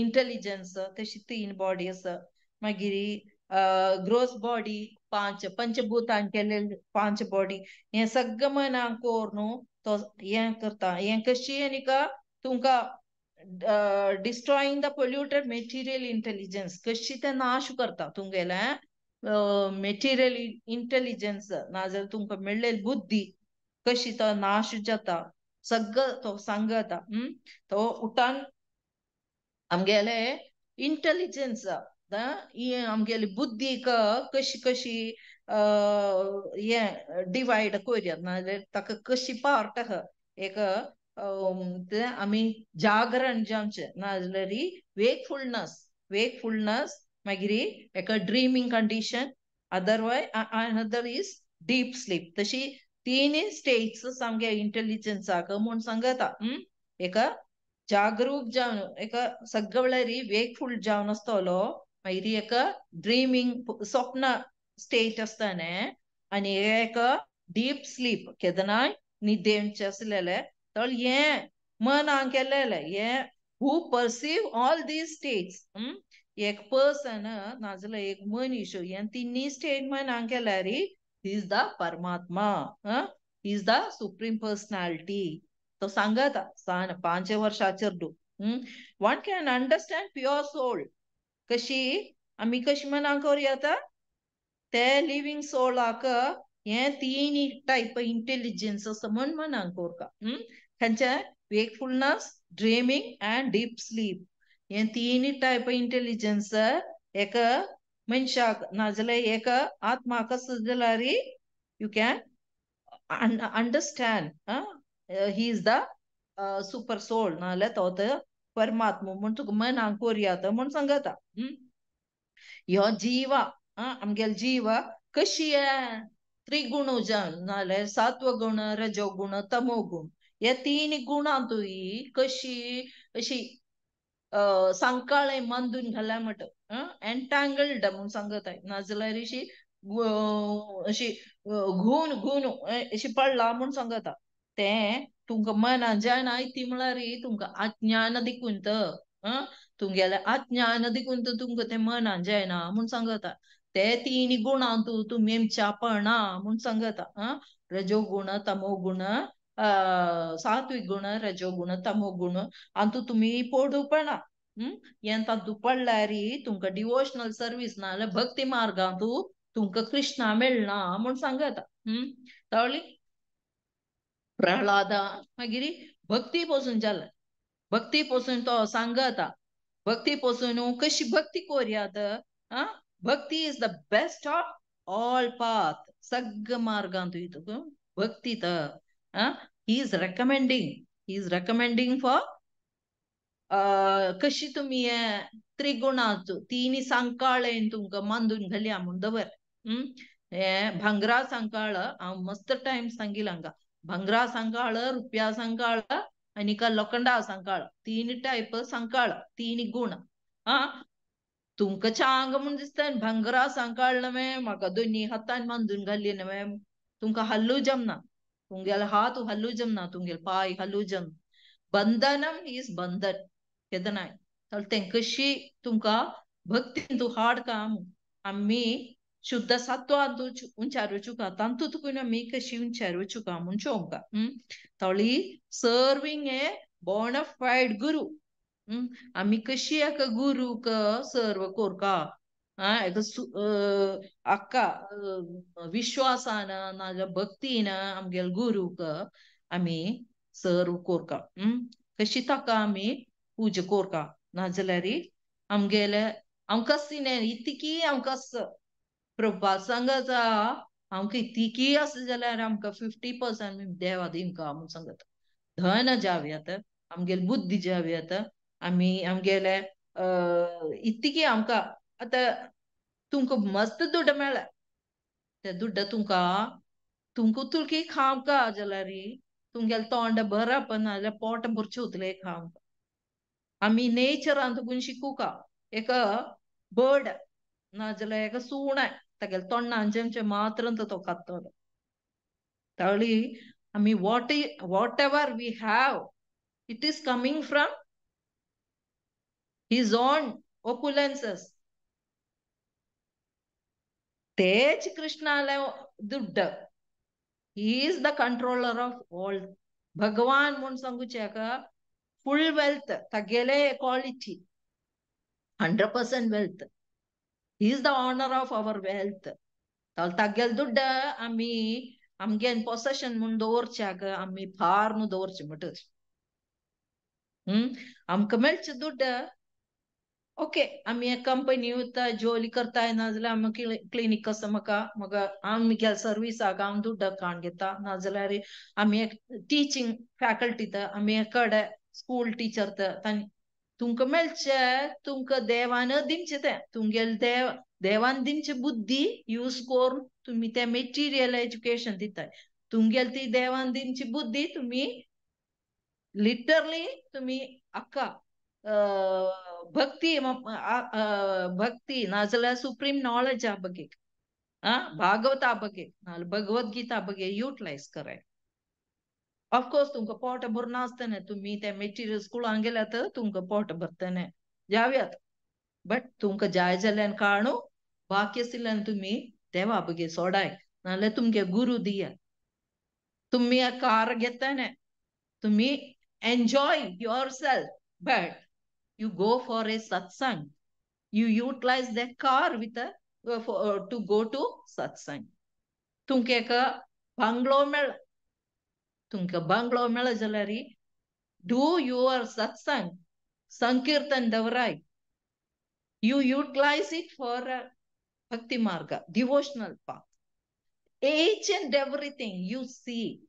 इंटेलिजन्स तशी 3 बॉडी आसा. मागीर ग्रोस बॉडी 5, पंचभूतान केलेले 5 बॉडी. हें सगळें मनाक कर न्हू तो हें करता. हें कशी आनी तुमकां destroying the polluted material intelligence कशी तें नाश करता तुमगेलें मेटेरियल इंटेलिजन्स नाजाल्यार तुमकां मेळ्ळेली बुद्धी कशी तो नाश जाता सगळं तो सांगता. तो उठान आमगेले इंटेलिजन्स आमगेली बुद्धी कशी कशी हें डिवायड करूया नाजाल्यार ताका कशी पार्ट आहा एक आमी जागरण जावचें नाजाल्यार वेकफुलनस, वेकफुलनस मागीर एका dreaming condition, otherwise another is deep sleep. तशी 3 स्टेट्स सामके इंटेलिजन्साक म्हूण सांगता. एका जागरूक जावन एका सगळे वेळार वेकफुल जावन आसतलो, मागीर एका ड्रीमिंग स्वप्न स्टेट आसता न्ही, आनी एक डीप स्लीप केदनाय न्हिदेंचे आसलेले. तर हें मनान केलेलें हें who perceive all these states. एक पर्सन नाजाल्यार एक मनीस हें तिन्ही स्टेट मनान केल्यार is the Paramatma, is the supreme personality. तो सांगता सान 5 वर्षाचेर do. One can understand pure soul. कशी आमी कशी मनान करूया ते लिव्हिंग सोलाक हें 3 टायप इंटेलिजन्स आसा म्हूण मनान करता. खंयचे wakefulness, dreaming and deep sleep. हें 3 टायप इंटेलिजन्स एक मनशाक नाजाल्यार एक आत्माक आसा जाल्यार you can understand he is the super soul नाजाल्यार तो परमात्मा म्हूण तुका मनान करूया म्हूण सांगता. ह्यो जीवा आमगेलो जीव कशी त्रिगुण जावन नाजाल्यार सात्वगुण, रजोगुण, तमोगुण ह्या 3 गुणांतूय कशी अशी सांकाळे मांदून घाल्या म्हणटा, एन्टांगल्ड म्हूण सांगता. नाजाल्यार अशी अशी घून घून अशी पडला म्हूण सांगता. तें तुमकां मनान जायना ती म्हळ्यार तुमकां अज्ञान देखून तुमगेलें अज्ञान देखून तुमकां तें मनान जायना म्हूण सांगता. ते 3 गुणांतू तुमी आमच्यापणा म्हूण सांगता. रजोगुण, तमोगुण, सात्विक गुण, रजोगुण, तमोगुण हातूंत तुमी पडूपणा. हें तातूंत पडल्यार तुमकां डिवोशनल सर्वीस नाजाल्यार भक्ती मार्गांतू तुमकां कृष्णा मेळना म्हूण सांगता. तवळी प्रह्लादा मागीर भक्ती पसून जालें, भक्ती पसून तो सांगता. भक्ती पसून कशी भक्ती करूयात. भक्ती is the best of all path. सगळ्या मार्गांत तुका भक्ती. He is recommending, he is recommending for कशी तुमी हे त्रिगुणांत तिनी सांकाळेन तुमकां मांदून घालया म्हूण दवर. हे भांगरा सांकाळ हांव मस्त टायम सांगील हांगा. भांगरा सांकाळ, रुपया सांकाळ आनी का लोखंडा सांकाळ, तीन टायप सांकाळ, तीन गुण. हा तुमकां चांग म्हूण दिसता भांगरा सांकाळ नव्हे म्हाका दोनी हातान बांदून घाली नव्हे, तुमकां हल्लू जमना, तुमगेले हात हल्लू जमना, तुमगेले पांय हल्लू जमना. बंधनम is बंधन केदनाय तर तें कशी तुमकां भक्तीन तूं हाड काम आमी शुद्ध सत्वांत उंचार वचुका, तांतू तुकून आमी कशी उंचार वचुका म्हूण चोवंका. थोडी सर्विंग ए बोनाफायड गुरू, आमी कशी एका गुरूक सर्व कोरका, एका अक्का विश्वासान नाजाल्यार भक्तीन आमगेले गुरूक आमी सर्व कोरका. कशी ताका आमी पूजा कोरका, नाजाल्यार आमगेले आमकां सिने इतकी आमकां प्रभा सांगता आमकां इतकी आसा जाल्यार आमकां 50% देवा दिमकां म्हूण सांगता. धन जावयात, आमगेले बुद्धी जावयात, आमी आमगेले इतकी आमकां आतां तुमकां मस्त दुड्ड मेळ्ळा, ते दुड्ड तुमकां तुमकां तुळकी खावंका जाल्यार तुमगेलें तोंड भरप नाजाल्यार पोट भरचें उरतलें खावंक. आमी नेचरान तुकून शिकूका, एक बर्ड नाजाल्यार एका सुणें तागेले तोंडान चमचे मात्र तो खातलो. ताळी आमी whatever we have it is coming from his own opulences. तेच कृष्णाले दुड्ड, he is the controller of all. भगवान म्हूण सांगूचें हाका फुल वेल्थ, तागेले quality 100% wealth. He is the owner of our wealth. तागेले दुड्ड आमी आमगे पोसेशन म्हूण दवरच्याक आमी फार न्हू दवरचें म्हणटच. आमकां मेळचें दुड्ड ओके, आमी एक कंपनी वता जोली करताय, नाजाल्यार आमी क्लिनीक आसा म्हाका, म्हाका आमगे सर्विसाक हांव दुड्ड काण घेता, नाजाल्यार आमी एक टिचींग फॅकल्टी तर आमी एकडे स्कूल टिचर तर तांणी तुमकां मेळचें तुमकां देवान दिवचें तें, तुमगेले देव देवान दिवचे बुद्धी यूज करून तुमी तें मेटिरियल एज्युकेशन दिताय, तुमगेले ती देवान दिवची बुद्धी तुमी लिटरली तुमी आक्का भक्ती भक्ती नाजाल्यार सुप्रीम नॉलेज बगे, भागवता बगे नाजाल्यार भगवद्गीता बगे युटिलायज कराय. ऑफकोर्स तुमकां पोट भरना आसतलें, तुमी ते मेटिरियल स्कुलान गेल्यार तर तुमकां पोट भरतलें जावयात, बट तुमकां जाय जाल्यार काणू बाकी आशिल्ल्यान तुमी देवा बगे सोडाय, नाजाल्यार तुमगे गुरू दिया. तुमी कार घेतले तुमी enjoy yourself, but you go for a satsang, you utilize that car with a to go to satsang. तुमकां एक बंगलो मेळ, तुमकां बंगलो मेळ जाल्यार do your satsang, संकीर्तन दवराय, you utilize it for bhakti marga, devotional path. Each and everything you see,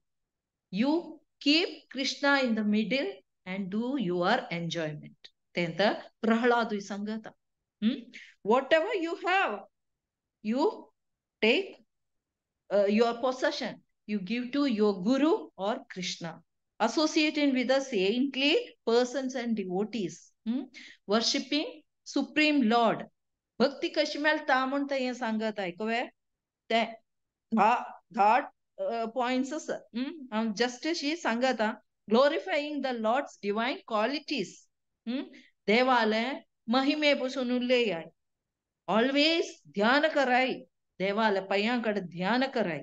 you keep Krishna in the middle and do your enjoyment. तेंत प्रहलाद सांगता, whatever you have, you take your possession, you give to your guru or Krishna, associating with the saintly persons and devotees, worshipping Supreme Lord. भक्ती कशी मेळटा म्हूण हें सांगत आयकवे ते 10 points आसा. हांव जस्ट अशी सांगता, glorifying the Lord's divine qualities, देवाले महिमे पसून उलयाय, ऑलवेज ध्यान कराय, देवाले पांयां कडेन ध्यान कराय,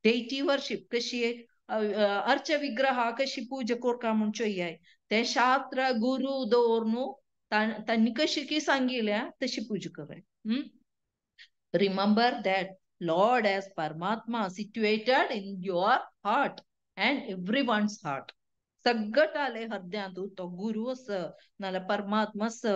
डेटी वर्शिप कशी अर्च विग्रह कशी पूजा कोरका म्हूण चोयाय, ते शास्त्र गुरू दवरून तांणी कशी की सांगिल्या तशी पूजा कराय. Remember that Lord as Paramatma situated in your heart and everyone's heart. सगळ्याले हृदयांत तो गुरू आसा नाल्यार परमात्मा आसा,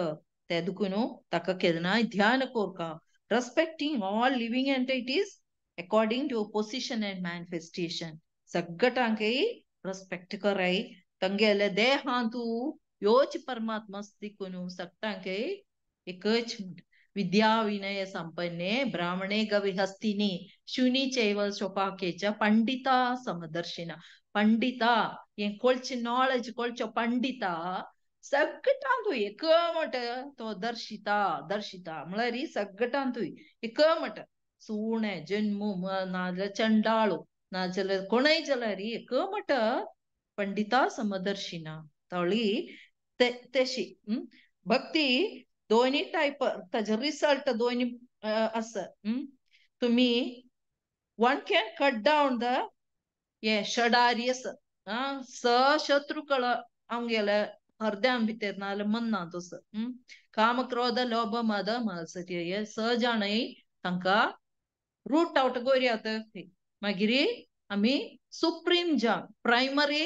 ते देखून ताका केन्नाय ध्यान कोरका. Respecting all living entities according to position and manifestation. सगळ्यांकय respect कराय, तांगेले देहांतू योच परमात्मा दिकून सगटांक एकच विद्या विनय संपन्ने ब्राह्मणे गविहस्तिनी शुनी चैव शोपाकेच पंडिता समदर्शिना. पंडिता हें कोळचे नॉलेज कोळचो पंडिता सगटांतूय एकमट तो दर्शिता दर्शिता म्हळ्यार सगटांतूय एकमट सुणे जन्मू नाजाल्यार चंडाळू नाजाल्यार कोणय जाल्यार एकमट पंडिता समदर्शिना. तळी तेशी भक्ती दोन्ही टायप ताजे रिसल्ट दोन्ही आसा. तुमी one can cut down the हे षडार्यस स शत्रुकळ आमगेले हृदयां भितर नाजाल्यार मनांत असो. काम क्रोध लोभ मद मत्सर्य हे स जाणय तांकां रूट आवट कोरयात. मागीर आमी सुप्रीम जावन प्रायमरी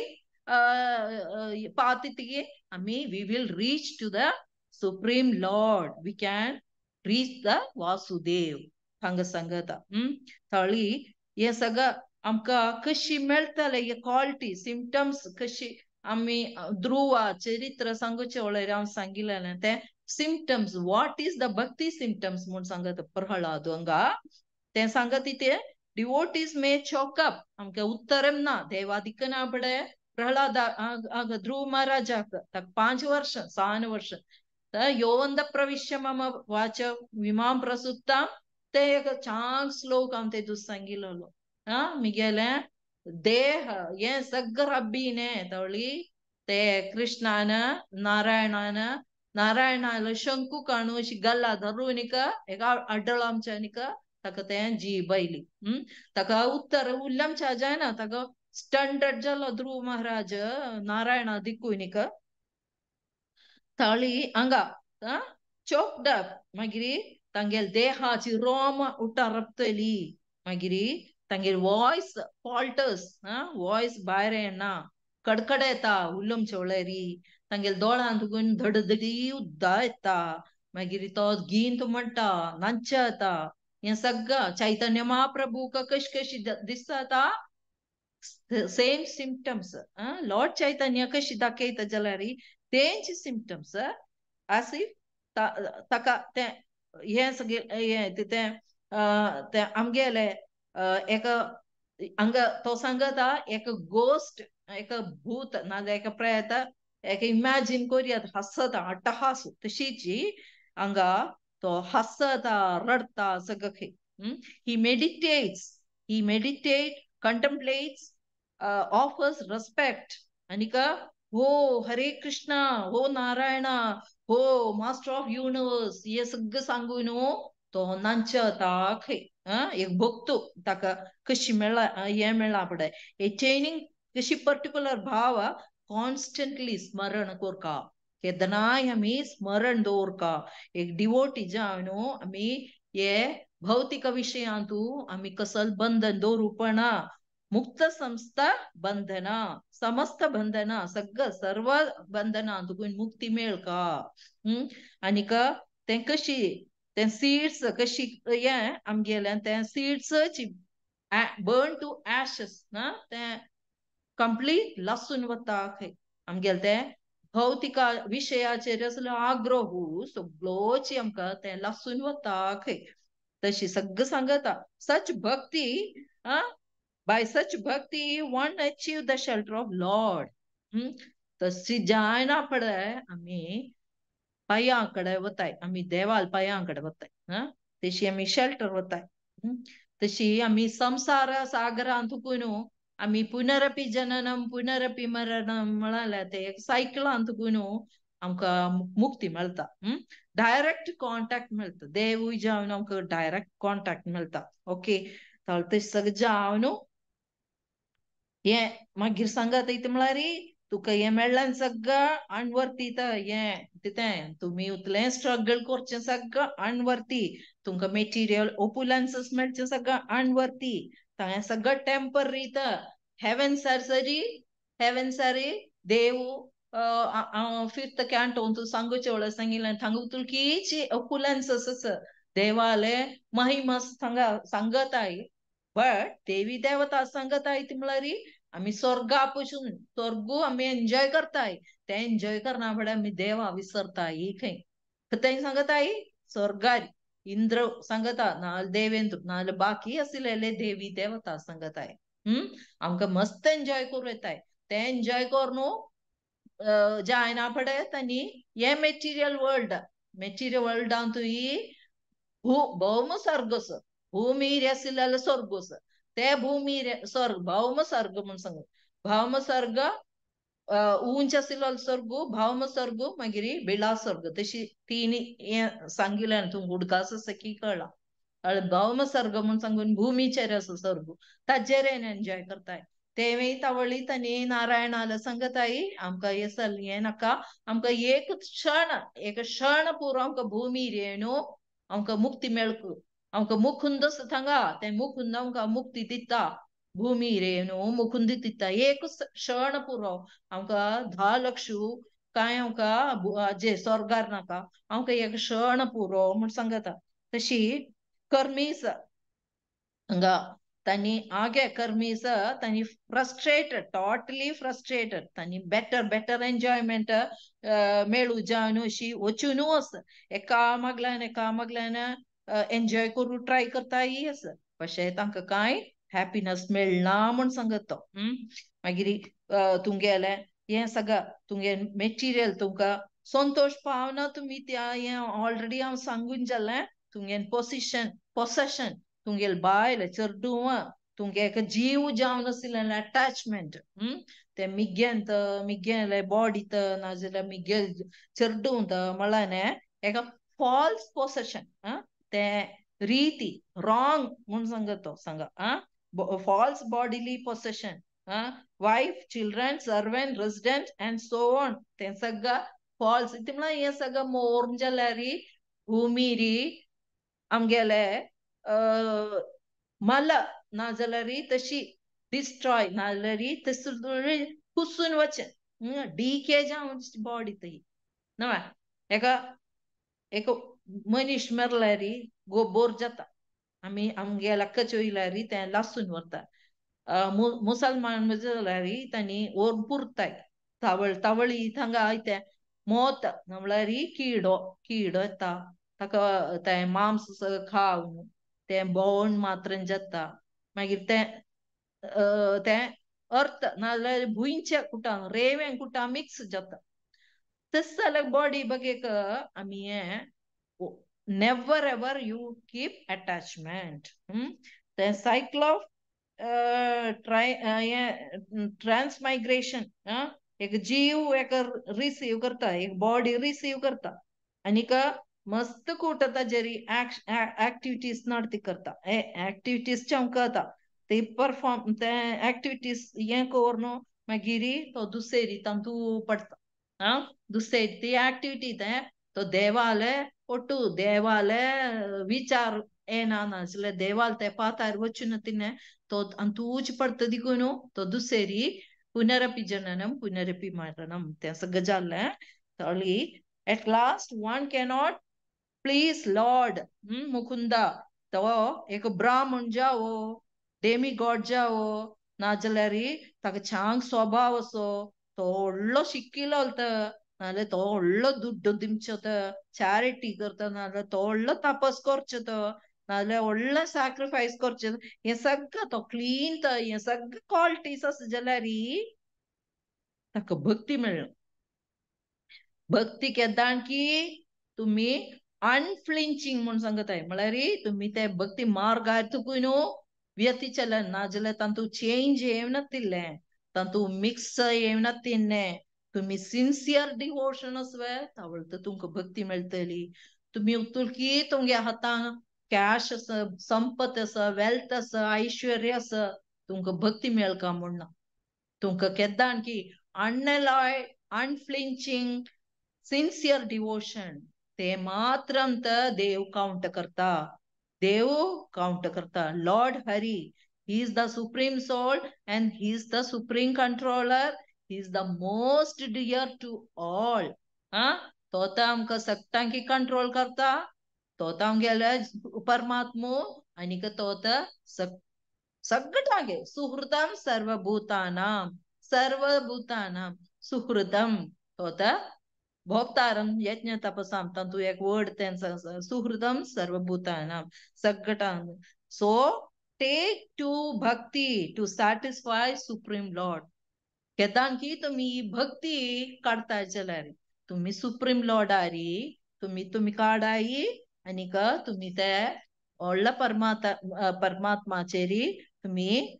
पाथ तिगे आमी we will reach to the supreme lord, we can reach the Vasudev हांगा सांगता. थळी हे सगळं आमकां कशी मेळटले हे क्वॉलिटी सिमटम्स कशी आमी ध्रुवा चरित्र सांगूचे वळेर हांव सांगिल्लें तें symptoms what is the bhakti symptoms म्हूण सांगता प्रहलाद हांगा तें सांगता ते डिवोटीज मे चोकअप आमकां उत्तरम ना देवादिकना पडे प्रहलाद ध्रुव महाराजाक ताका 5 वर्ष 6 वर्ष योवंद प्रविश्य मम वाच विमां प्रसुत्तां ते एक चांग श्लोक हांव तेतून सांगिल्लो. मिगेले देह हे सगळं रब्बीने तवळी ते कृष्णान नारायणान नारायणाल शंकू काणू अशी गल्ला धरून एका अड्डळ आमच्यानिका ताका तें जीब आयली. ताका उत्तर उल्लमच्या जायना ताका स्टंडर्ड जालो ध्रुव महाराज नारायणा दिकूनिका. थाळी हांगा चोक्ड अप मागीर तांगेल देहाची रोम उठा रपतली मागीर तांगेर वॉयस फॉल्टर्स वॉयस भायर येना कडकड येता उलोवचे वळेरी तांगेल दोळां तुगून धडधडी उद्दा येता मागीर तो गीत म्हणटा नाचता येता हें सगळं चैतन्य महाप्रभूक कशी कशी दिसता सेम सिमटम्स. लॉर्ड चैतन्य कशी दाखयता जाल्यार तेंचे सिमटम्स आसी ताका तें हें सगळें हें तें तें आमगेलें एक हांगा तो सांगता एक गोस्ट एक भूत नाजाल्यार एक प्रेत एक इमॅजीन कोरयात हांसता अट्टहास तशीची हांगा तो हांसता रडता सगळें. He meditates, he meditate contemplates, offers respect आनीक हो हरे कृष्णा हो नारायणा हो मास्टर ऑफ युनिवर्स हे सगळं सांगून तो नाचता खंय एक भक्तू ताका कशी मेळ्ळा हें मेळ्ळा पडय एटेनिंग कशी पर्टिक्युलर भाव कॉन्स्टंटली स्मरण कोरका केदनाय आमी स्मरण दवरका एक डिवोटी जावन न्हू आमी हे भौतिक विशयांतू आमी कसल बंधन दवरूपणा मुक्त संस्था बंधना समस्त बंधना सगळं सर्व बंधना तुकून मुक्ती मेळका. आनीक तें कशी तें सीड्स कशी हें आमगेलें तें सीड्स बर्न टू एशस ना तें कंप्लीट लासून वता खंय आमगेलें तें भौतिक विशयाचेर आसलो आग्रोहू सगळोची आमकां तें लासून वता खंय तशी सगळं सांगता. सच भक्ती by such bhakti one achieve the shelter of lord. तशी जायना पडे आमी पांयां कडेन वताय आमी देवाल पांयां कडेन वताय तशी आमी शेल्टर वताय तशी आमी संसार सागरांत थुकून आमी पुनरपी जननम पुनरपी मरणम म्हळ्यार ते एक सायकलांत थुकून आमकां मुक्ती मेळटा. डायरेक्ट कॉन्टॅक्ट मेळटा देवूय जावन आमकां डायरेक्ट कॉन्टॅक्ट मेळटा. ओके तशें सगळें जावन हें मागीर सांगता इतलें म्हळ्यार तुका हें मेळ्ळें सगळं अणवर्ती हें तें तुमी उतलें स्ट्रगल करचें सगळं अणवर्ती तुमकां मेटिरियल ओपुलन्सीस मेळचें सगळं अणवर्ती हें सगळं टेम्पररी हेवन सर हेवन सरी देव फिफ्थ कॅन्टोन तूं सांगूचे वळेर सांगिल्लें थांगा तुलकीची ओपुलन्सीस देवाले महिमा सांगा सांगताय बट देवी देवता सांगताय ती म्हळ्यार आमी स्वर्गा पसून स्वर्गू आमी एन्जॉय करताय, ते एन्जॉय करना फुडें आमी देवा विसरताय खंय. तें सांगताय स्वर्गार इंद्र सांगता ना देवेंद्र ना बाकी आशिल्ले देवी देवता सांगताय. आमकां मस्त एन्जॉय करूं येताय, ते एन्जॉय करून जायना फुडें तांणी हे मेटिरियल वर्ल्ड, मेटिरियल वर्ल्डांत ही भौम स्वर्ग आसा, भूमीर आशिल्ले स्वर्ग आसा, ते भूमीर स्वर्ग भौम स्वर्ग म्हूण सांग. भौम स्वर्ग उंच आशिल्लो स्वर्ग, भौम स्वर्ग, मागीर बिळा स्वर्ग, तशी तीन हें सांगिल्ल्यान तुमकां उडकास आसा की कळ्ळां. भौम स्वर्ग म्हूण सांगून भुमीचेर आसा स्वर्ग, ताजेर एन्जॉय करताय. तेवूय तावळी तांणी नारायणाला सांगताय आमकां हें सल हें नाका, आमकां एक क्षण एक क्षण पुरो आमकां भूमीर येणू आमकां मुक्ती मेळक, आमकां मुकुंद आसा थांगा, ते मुकुंद आमकां मुक्ती दिता, भूमीर येणू मुकुंद दिता, एक क्षण पुरो आमकां 10 लक्ष कांय आमकां जे स्वर्गार नाका, आमकां एक क्षण पुरो म्हूण सांगता. तशी कर्मीस हांगा तांणी आगे कर्मीस तांणी फ्रस्ट्रेटेड, टोटली फ्रस्ट्रेटेड, तांणी बेटर बेटर एन्जॉयमेंट मेळू जावन अशी वचूनू आसा, एका मागल्यान एका मागल्यान एन्जॉय करूं ट्राय करताय आसा, पशें तांकां कांय हॅपिनस मेळना म्हूण सांगत तो. मागीर तुमगेलें हें सगळें तुमगे मेटिरियल तुमकां संतोश पावना तुमी त्या हें ऑलरेडी हांव सांगून जालें. तुमगे पोसिशन पोसेशन, तुमगेले बायल चेडूं, तुमगे एक जीव जावन आशिल्लें अटॅचमेंट, ते मिगेंत मिगेले बॉडीत नाजाल्यार मिगेल चेडूं म्हळ्यार एका फॉल्स पोसेशन, ते रीती रॉंग म्हूण सांगत तो सांगा. False bodily possession, wife, children, servant, resident and so on, ते सगळं फॉल्स. ती म्हळ्यार हें सगळें मोर जाल्यार भुमीरी आमगेले मल नाजाल्यार तशी डिस्ट्रॉय नाजाल्यार तशी कुसून वचें, डिके जावन बॉडी थंय ना. एका एक मनीस मरल्यार गोबोर जाता, आमी आमगे लक्काच वयल्यार तें लासून व्हरता. मुसलमान जाल्यार तांणी व्हरून पुरताय, तावळ तावळी थांगा तें मोत म्हणल्यार किडो किडो येता ताका, तें मांस खावन तें बोवन मात्र जाता. मागीर तें तें अर्थ नाजाल्यार भुंयच्या कुटां रेंवे कुटां मिक्स जाता. तशें जाल्यार बॉडी बगेक आमी हें never ever you keep attachment. The cycle of transmigration, एक जीव एक रिसीव करता, एक बॉडी रिसीव करता आनीक मस्त कूट ताजेर एक्टिविटीज नडती करता, एक्टिविटीज चमकता ते परफॉर्म ते एक्टिविटीज हें करून मागीर तो दुसरी तांतू पडटा. दुसरी ती एक्टिविटी ते तो देवाले ಒಟ್ಟು ದೇವಾಲೆ ವಿಚಾರ ಏನ नासले देवाल ते पातार वचून तिने तो अंतूच पडत दिकून तो दुसरी पुनरपि जननम पुनरपि मरणम तें सगळें जालें. तळी at last one cannot please lord Mukunda, तो एक ब्राह्मण जावो डेमी गॉड जावो नाजाल्यार ताका छांग स्वभाव असो तो व्हडलो शिकिल्लो नाजाल्यार तो व्हडलो दुड्डो दिवचो तो चॅरिटी करता, नाजाल्यार तो व्हडलो तापस करचो तो, नाजाल्यार व्हडलो सॅक्रिफायस करचें, हें सगळें तो क्लीन तो हें सगळें क्वॉलिटीज आसा जाल्यार ताका भक्ती मेळना. भक्ती केदाण की तुमी अनफ्लिंचिंग म्हूण सांगताय, म्हळ्यार तुमी ते भक्ती मार्गार तुकूय न्हू व्यतिचलन नाजाल्यार तातूंत चेंज येवनातिल्लें, तातूंत मिक्स येवनातिल्लें, तुमी सिन्सियर डिवोशन आसवे तावळ तर तुमकां भक्ती मेळटली. तुमी उतुलकी तुमगे हातान कॅश आसा, संपत आसा, वेल्थ आसा, ऐश्वर्य आसा, तुमकां भक्ती मेळका म्हूण ना. तुमकां केदाण की अनलॉय अनफ्लिंचिंग सिन्सियर डिवोशन ते मात्रम तर देव काउंट करता, देव काउंट करता. Lord Hari he is the supreme soul and he is the supreme controller, he is the most dear to all. तो तर आमकां सगळ्यांकी कंट्रोल करता, तो तर आमगेले परमात्मो आनीक तो तर सगळ्यांगे सुहृदम सर्वभूतानाम सर्वभूतानाम सुहृदम तो भोक्तारम यज्ञ तपसाम तंतु एक वर्ड तेंचा सुहृदम सर्वभूतानाम सगळ्यांग. So take to bhakti to satisfy supreme lord. केदान की तुम्ही भक्ती काढता जाल्यार तुम्ही सुप्रीम लॉर्ड आरी तुम्ही तुम्ही काढाई आणि का तुम्ही ते व्हडल्या परमात्माचेरी तुम्ही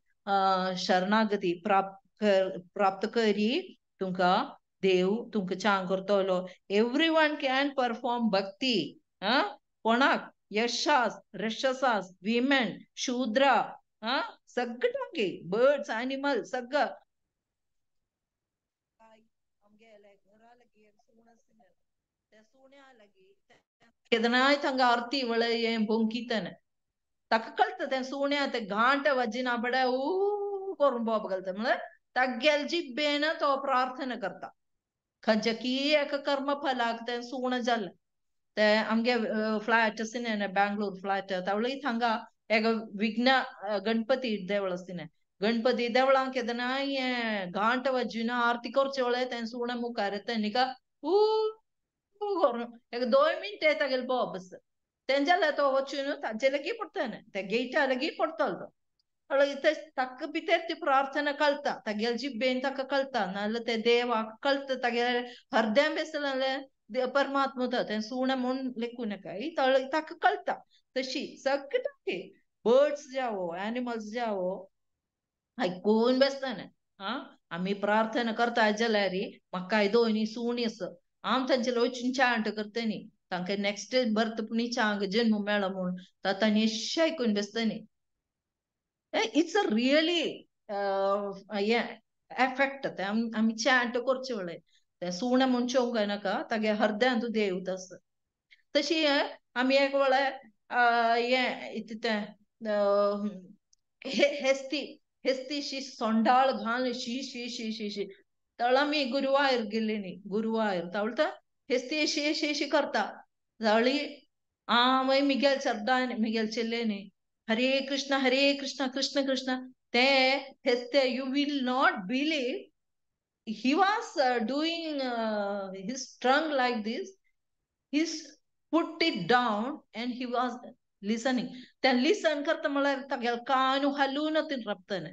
शरणागती प्राप्त करी तुमका देव तुमकां चांग करतलो. एवरी वन can perform भक्ती. कोणाक यशास रक्षसास विमेन शूद्र सगळ्यांगे बर्ड्स एनिमल सगळं. केदनाय थंगा आरती वळे बोंकीतने ताका कळता तें सुण्या ते घांट वाजिना बडे ऊ करून बोब घालता म्हळ्यार तागेल जिब्बेन तो प्रार्थना करता. खंयच्या की एका कर्म फलाक तें सुण जालें. ते आमगे फ्लॅट आसिने बँगलोर फ्लॅट तावळी थंगा एक विघ्न गणपती देवळ आसिने गणपती देवळां केदनाय घांट वाजिना आरती करचे वळे तें सुण मुखार येता न्ही ऊ करून एक 2 मिनटं तागेले बोब आसा तें जाल्यार तो वचून ताजे लागीं पडटलें त्या गेटा लागीं पडटलो तो. ताका भितर ती प्रार्थना कळटा तागेले जिब्बेन ताका कळटा नाजाल्यार ते देवाक कळटा तागेले हरद्यां बेसलें परमात्मा तें सुणें म्हूण लेखूं नाका ताका कळटा. तशी सगळें बर्ड्स जावो एनिमल्स जावो आयकून बेसताने. आमी प्रार्थना करता जाल्यार म्हाका दोनी सुणी आसा आम तांचे वचून चांट करता न्ही तांकां नेक्स्ट बर्थ पुणी चांग जन्म मेळ्ळो म्हूण तांणी अशें आयकून बेसता न्ही. It's a really effect. ते आमी चांट करचे वेळे ते सुणें म्हूण चोवंक नाका तागे हरद्यांत देव आसा. तशी आमी एक वेळे हें इतलें हेस्ती हेस्ती शी सोंडाळ घाल शी शी शी शी शी तळ आमी गुरुवायर गेली न्ही गुरुवायर तवळ तर हेस्ती अशी अशी अशी करता जाळी आं मिगेल सरदान मिगेल चेल्ले न्ही हरे कृष्ण कृष्ण कृष्ण ते हेस्ते you will not believe he was doing his tongue like this. He put it down and he was listening. ते लिसन करता म्हळ्यार तागेले कानू हालून ती रबतने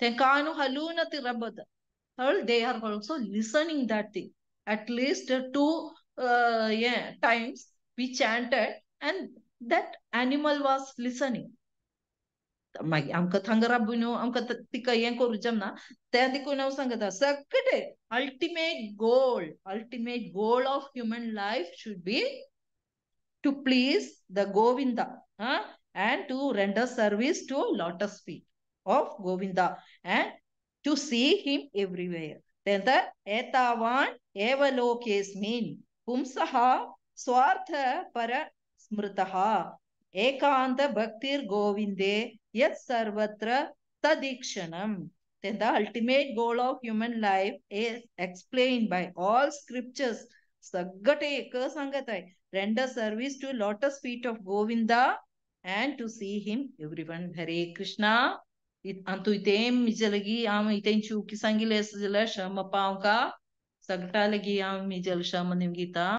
ते कानू हालून ती रबत. They are also listening that thing. At least 2 times we chanted and that animal was listening. मागीर आमकां थांगा राबून न्हू आमकां तिका हें करूं जमना तें देखून हांव सांगता सगळे ultimate goal of human life should be to please the Govinda and to render service to lotus feet of Govinda and to see him everywhere. Then the etavan eva lokesmin pumsaha swartha para smritaha ekanta bhaktir govinde yat sarvatra tadikshanam. Then the ultimate goal of human life is explained by all scriptures. Sagate ek sangatai render service to lotus feet of Govinda and to see him everyone. Hare Krishna. अंतु इतेम मिजलगी आम इतें चूकी सांगिले जाल्यार क्षमा पावका सगटा लगी आम मिजल क्षमा निमगीता.